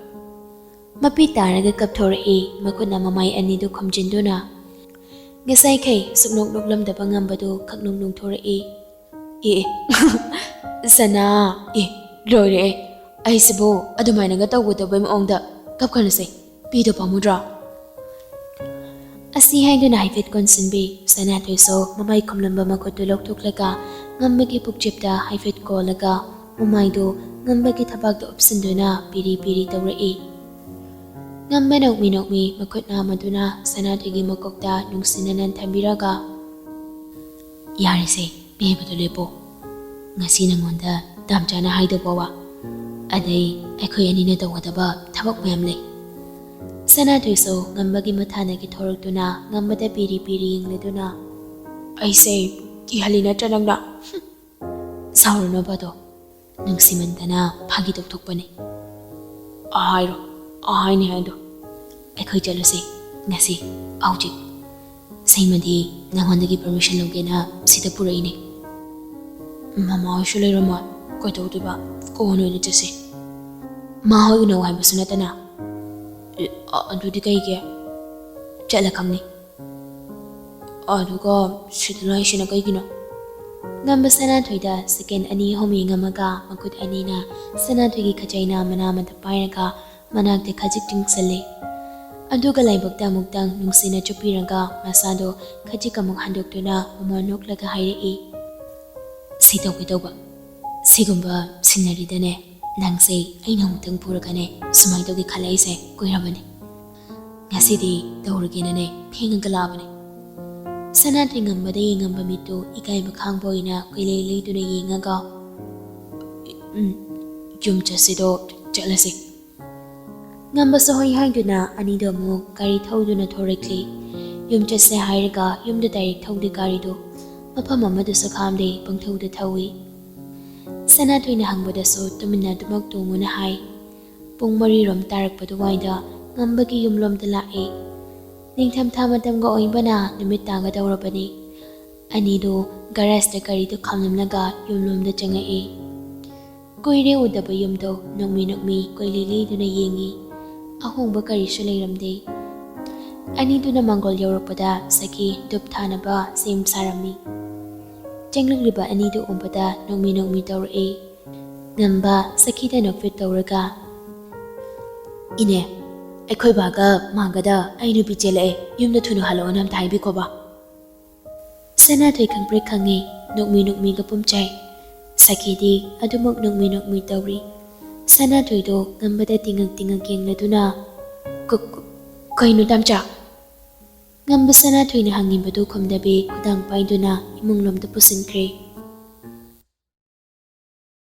ꯃꯄꯤ ꯇꯥꯔꯒ ꯀꯞꯊꯣꯔꯛꯏ, ꯃꯈꯨꯠꯅ ꯃꯃꯥꯏ ꯑꯅꯤꯗꯨ ꯈꯨꯝꯖꯤꯟꯗꯨꯅ꯫ ꯉꯁꯥꯏꯈꯩ ꯁꯨꯛꯅꯣꯛ ꯅꯣꯛꯂꯝꯗꯕ ꯉꯝꯕꯗꯨ ꯈꯛ ꯅꯣꯛ ꯅꯣꯛꯊꯣꯔꯛꯏ꯫ "ꯑꯦ, ꯑꯦ, ꯁꯅꯥ, ꯑꯦ, ꯂꯣꯏꯔꯦ ꯑꯩ꯫ ꯑꯩꯁꯤꯕꯨ ꯑꯗꯨꯃꯥꯏꯅꯒ ꯇꯧꯒꯗꯕꯩ ꯃꯑꯣꯡꯗ ꯀꯞꯈꯠꯂꯁꯦ꯫ ꯄꯤꯗꯣ ꯄꯥꯝꯃꯨꯗ꯭ꯔꯣ?" ꯑꯁꯤ ꯍꯥꯏꯗꯨꯅ ꯍꯥꯏꯐꯦꯠ ꯀꯣꯟꯁꯤꯟꯕꯤ꯫ ꯁꯅꯥꯊꯣꯏꯁꯨ ꯃꯃꯥꯏ ꯈꯨꯝꯂꯝꯕ ꯃꯈꯨꯠꯇꯨ ꯂꯧꯊꯣꯛꯂꯒ ꯉꯝꯕꯒꯤ ꯄꯨꯛꯆꯦꯞꯇ ꯍꯥꯏꯐꯦꯠ ꯀꯣꯜꯂꯒ ꯃꯃꯥꯏꯗꯨ ꯉꯝꯕꯒꯤ ꯊꯕꯥꯛꯇ ꯎꯞꯁꯤꯟꯗꯨꯅ ꯄꯤꯔꯤ ꯄꯤꯔꯤ ꯇꯧꯔꯛꯏ꯫ ꯉꯝꯕ ꯅꯣꯛꯃꯤ ꯅꯣꯛꯃꯤ ꯃꯈꯨꯠ ꯅꯥꯝꯃꯗꯨꯅ ꯁꯅꯥꯊꯣꯏꯒꯤ ꯃꯀꯣꯛꯇ ꯅꯨꯡꯁꯤꯅꯅ ꯊꯝꯕꯤꯔꯒ, "ꯌꯥꯔꯦꯁꯦ, ꯄꯦꯕꯗꯣ ꯂꯦꯞꯄꯣ꯫ ꯉꯁꯤ ꯅꯉꯣꯟꯗ ꯇꯥꯝꯆꯥꯅ ꯍꯥꯏꯗꯧꯕ ꯋꯥ, ꯑꯗꯩ ꯑꯩꯈꯣꯏ ꯑꯅꯤꯅ ꯇꯧꯒꯗꯕ ꯊꯕꯛ ꯃꯌꯥꯝ ꯂꯩ꯫" ꯁꯅꯥꯊꯣꯏꯁꯨ ꯉꯝꯕꯒꯤ ꯃꯊꯥꯅꯒꯤ ꯊꯣꯔꯛꯇꯨꯅ ꯉꯝꯕꯗ ꯄꯤꯔꯤ ꯄꯤꯔꯤ ꯌꯦꯡꯂꯗꯨꯅ, "ꯑꯩꯁꯦ ꯀꯤꯍꯜꯂꯤ ꯅꯠꯇ꯭ꯔ ꯅꯪꯅ?" "ꯁꯥꯎꯔꯨꯅꯣꯕ ꯑꯗꯣ, ꯅꯨꯡꯁꯤꯃꯟꯗꯅ ꯐꯥꯒꯤ ꯇꯧꯊꯣꯛꯄꯅꯤ꯫" "ꯑꯥ ꯍꯥꯏꯔꯣ, ꯑꯥ ꯍꯥꯏꯅꯤ ꯍꯥꯏꯗꯣ꯫" "ꯑꯩꯈꯣꯏ ꯆꯠꯂꯨꯁꯦ ꯉꯁꯤ, ꯍꯧꯖꯤꯛ꯫ ꯁꯩꯃꯗꯤ ꯅꯉꯣꯟꯗꯒꯤ ꯄꯔꯃꯤꯁꯟ ꯂꯧꯒꯦꯅ ꯁꯤꯗ ꯄꯨꯔꯛꯏꯅꯦ꯫" "ꯃꯃꯥ ꯍꯣꯏꯁꯨ ꯂꯩꯔꯝꯃꯣꯏ, ꯀꯩꯗꯧꯗꯣꯏꯕ? ꯀꯣꯟꯅ ꯑꯣꯏꯅ ꯆꯠꯁꯤ꯫" "ꯃꯥ ꯍꯣꯏ ꯎꯅꯧ ꯍꯥꯏꯕꯁꯨ ꯅꯠꯇꯅ꯫" "ꯑꯦ, ꯑ-, ꯑꯗꯨꯗꯤ ꯀꯩꯒꯤ?" "ꯆꯠꯂ ꯈꯪꯅꯤ꯫" "ꯑꯗꯨꯒ ꯁꯤꯗ ꯂꯥꯛꯏꯁꯤꯅ ꯀꯩꯒꯤꯅꯣ?" ꯉꯝꯕ ꯁꯅꯥꯊꯣꯏꯗ ꯁꯦꯀꯦꯟ ꯑꯅꯤ ꯑꯍꯨꯝ ꯌꯦꯡꯉꯝꯃꯒ ꯃꯈꯨꯠ ꯑꯅꯤꯅ ꯁꯅꯥꯊꯣꯏꯒꯤ ꯈꯖꯩꯅ ꯃꯅꯥ ꯑꯃꯗ ꯄꯥꯏꯔꯒ ꯃꯅꯥꯛꯇ ꯈꯖꯤꯛ ꯆꯤꯡꯁꯤꯜꯂꯤ꯫ ꯑꯗꯨꯒ ꯂꯥꯏꯕꯛꯇ ꯑꯃꯨꯛꯇꯪ ꯅꯨꯡꯁꯤꯅ ꯆꯨꯞꯄꯤꯔꯒ ꯃꯁꯥꯗꯣ ꯈꯖꯤꯛ ꯑꯃꯨꯛ ꯍꯟꯗꯣꯛꯇꯨꯅ ꯃꯃꯣꯟ ꯅꯣꯛꯂꯒ ꯍꯥꯏꯔꯛꯏ, "ꯁꯤ ꯇꯧꯒꯦ ꯇꯧꯕ꯫ ꯁꯤꯒꯨꯝꯕ ꯁꯤꯅꯔꯤꯗꯅꯦ, ꯅꯪꯁꯦ ꯑꯩꯅ ꯑꯃꯨꯛꯇꯪ ꯄꯨꯔꯒꯅꯦ ꯁꯨꯃꯥꯏꯅ ꯇꯧꯒꯦ ꯈꯜꯂꯛꯏꯁꯦ ꯀꯨꯏꯔꯕꯅꯦ꯫ ꯉꯁꯤꯗꯤ ꯇꯧꯔꯒꯦꯅꯅꯦ ꯐꯦꯡꯉꯒ ꯂꯥꯛꯑꯕꯅꯦ꯫" ꯁꯅꯥꯊꯣꯏ ꯉꯝꯕꯗ ꯌꯦꯡꯉꯝꯕ ꯃꯤꯠꯇꯨ ꯏꯀꯥꯏꯕ ꯈꯥꯡꯕ ꯑꯣꯏꯅ ꯀꯣꯏꯂꯩ ꯂꯩꯗꯨꯅ ꯌꯦꯡꯉꯒ, "ꯎꯝ, ꯌꯨꯝ ꯆꯠꯁꯤꯗꯣ, ꯆꯠꯂꯁꯤ꯫" ꯉꯝꯕꯁꯨ ꯍꯣꯏ ꯍꯥꯏꯗꯨꯅ ꯑꯅꯤꯗꯣ ꯑꯃꯨꯛ ꯒꯥꯔꯤ ꯊꯧꯗꯨꯅ ꯊꯣꯔꯛꯂꯤ꯫ ꯌꯨꯝ ꯆꯠꯁꯦ ꯍꯥꯏꯔꯒ ꯌꯨꯝꯗ ꯗꯥꯏꯔꯦꯛ ꯊꯧꯗꯦ ꯒꯥꯔꯤꯗꯨ꯫ ꯃꯐꯝ ꯑꯃꯗꯁꯨ ꯈꯥꯝꯗꯦ, ꯄꯪꯊꯧꯗ ꯊꯧꯏ꯫ ꯁꯅꯥꯊꯣꯏꯅ ꯍꯪꯕꯗꯁꯨ ꯇꯨꯃꯤꯟꯅ ꯑꯗꯨꯃꯛ ꯇꯣꯡꯉꯨꯅ ꯍꯥꯏ꯫ ꯄꯨꯡ ꯃꯔꯤꯔꯣꯝ ꯇꯥꯔꯛꯄ ꯑꯗꯨꯋꯥꯏꯗ ꯉꯝꯕꯒꯤ ꯌꯨꯝꯂꯣꯝꯗ ꯂꯥꯛꯏ꯫ ꯅꯤꯡꯊꯝꯊꯥ ꯃꯇꯝꯒ ꯑꯣꯏꯕꯅ ꯅꯨꯃꯤꯠ ꯇꯥꯒꯗꯧꯔꯕꯅꯤ꯫ ꯑꯅꯤꯗꯨ ꯒꯔꯥꯖꯇ ꯒꯥꯔꯤꯗꯨ ꯈꯥꯝꯂꯝꯂꯒ ꯌꯨꯝꯂꯣꯝꯗ ꯆꯪꯉꯛꯏ꯫ ꯀꯨꯏꯔꯦ ꯎꯗꯕ ꯌꯨꯝꯗꯣ ꯅꯣꯛꯃꯤ ꯅꯣꯛꯃꯤ ꯀꯣꯏꯂꯩ ꯂꯩꯗꯨꯅ ꯌꯦꯡꯉꯤ꯫ ꯑꯍꯣꯡꯕ ꯀꯔꯤꯁꯨ ꯂꯩꯔꯝꯗꯦ꯫ ꯑꯅꯤꯗꯨꯅ ꯃꯥꯡꯒꯣꯜ ꯌꯧꯔꯛꯄꯗ ꯁꯈꯤ ꯙꯨꯞ ꯊꯥꯅꯕ ꯁꯦꯝ ꯁꯥꯔꯝꯃꯤ꯫ ꯆꯪꯂꯛꯂꯤꯕ ꯑꯅꯤꯗꯨ ꯎꯕꯗ ꯅꯣꯛꯃꯤ ꯅꯣꯛꯃꯤ ꯇꯧꯔꯛꯏ꯫ ꯉꯝꯕ ꯁꯈꯤꯗ ꯅꯣꯛꯐꯦꯠ ꯇꯧꯔꯒ, "ꯏꯅꯦ, ꯑꯩꯈꯣꯏ ꯕꯥꯒ ꯃꯥꯒꯗ ꯑꯩ ꯅꯨꯄꯤ ꯆꯦꯜꯂꯛꯑꯦ, ꯌꯨꯝꯗ ꯊꯨꯅ ꯍꯜꯂꯛꯑꯣꯅ ꯑꯝꯇ ꯍꯥꯏꯕꯤꯈꯣꯕ꯫ ꯁꯅꯥꯊꯣꯏ ꯈꯪꯄ꯭ꯔꯦꯛ ꯈꯪꯉꯤ, ꯅꯣꯛꯃꯤ ꯅꯣꯛꯃꯤꯒ ꯄꯨꯝꯆꯥꯏ꯫ ꯁꯈꯤꯗꯤ ꯑꯗꯨꯃꯛ ꯅꯣꯛꯃꯤ ꯅꯣꯛꯃꯤ ꯇꯧꯔꯤ꯫ ꯁꯅꯥꯊꯣꯏꯗꯣ ꯉꯝꯕꯗ ꯇꯤꯡꯉꯛ ꯇꯤꯡꯉꯛ ꯌꯦꯡꯂꯗꯨꯅ, "ꯀ-, ꯀ-, ꯀꯩꯅꯣ ꯇꯥꯝꯆꯥ?" ꯉꯝꯕ ꯁꯅꯥꯊꯣꯏꯅ ꯍꯪꯉꯤꯕꯗꯨ ꯈꯨꯝꯗꯕꯤ ꯈꯨꯗꯥꯡ ꯄꯥꯏꯗꯨꯅ ꯏꯃꯨꯡꯂꯣꯝꯗ ꯄꯨꯁꯤꯟꯈ꯭ꯔꯦ꯫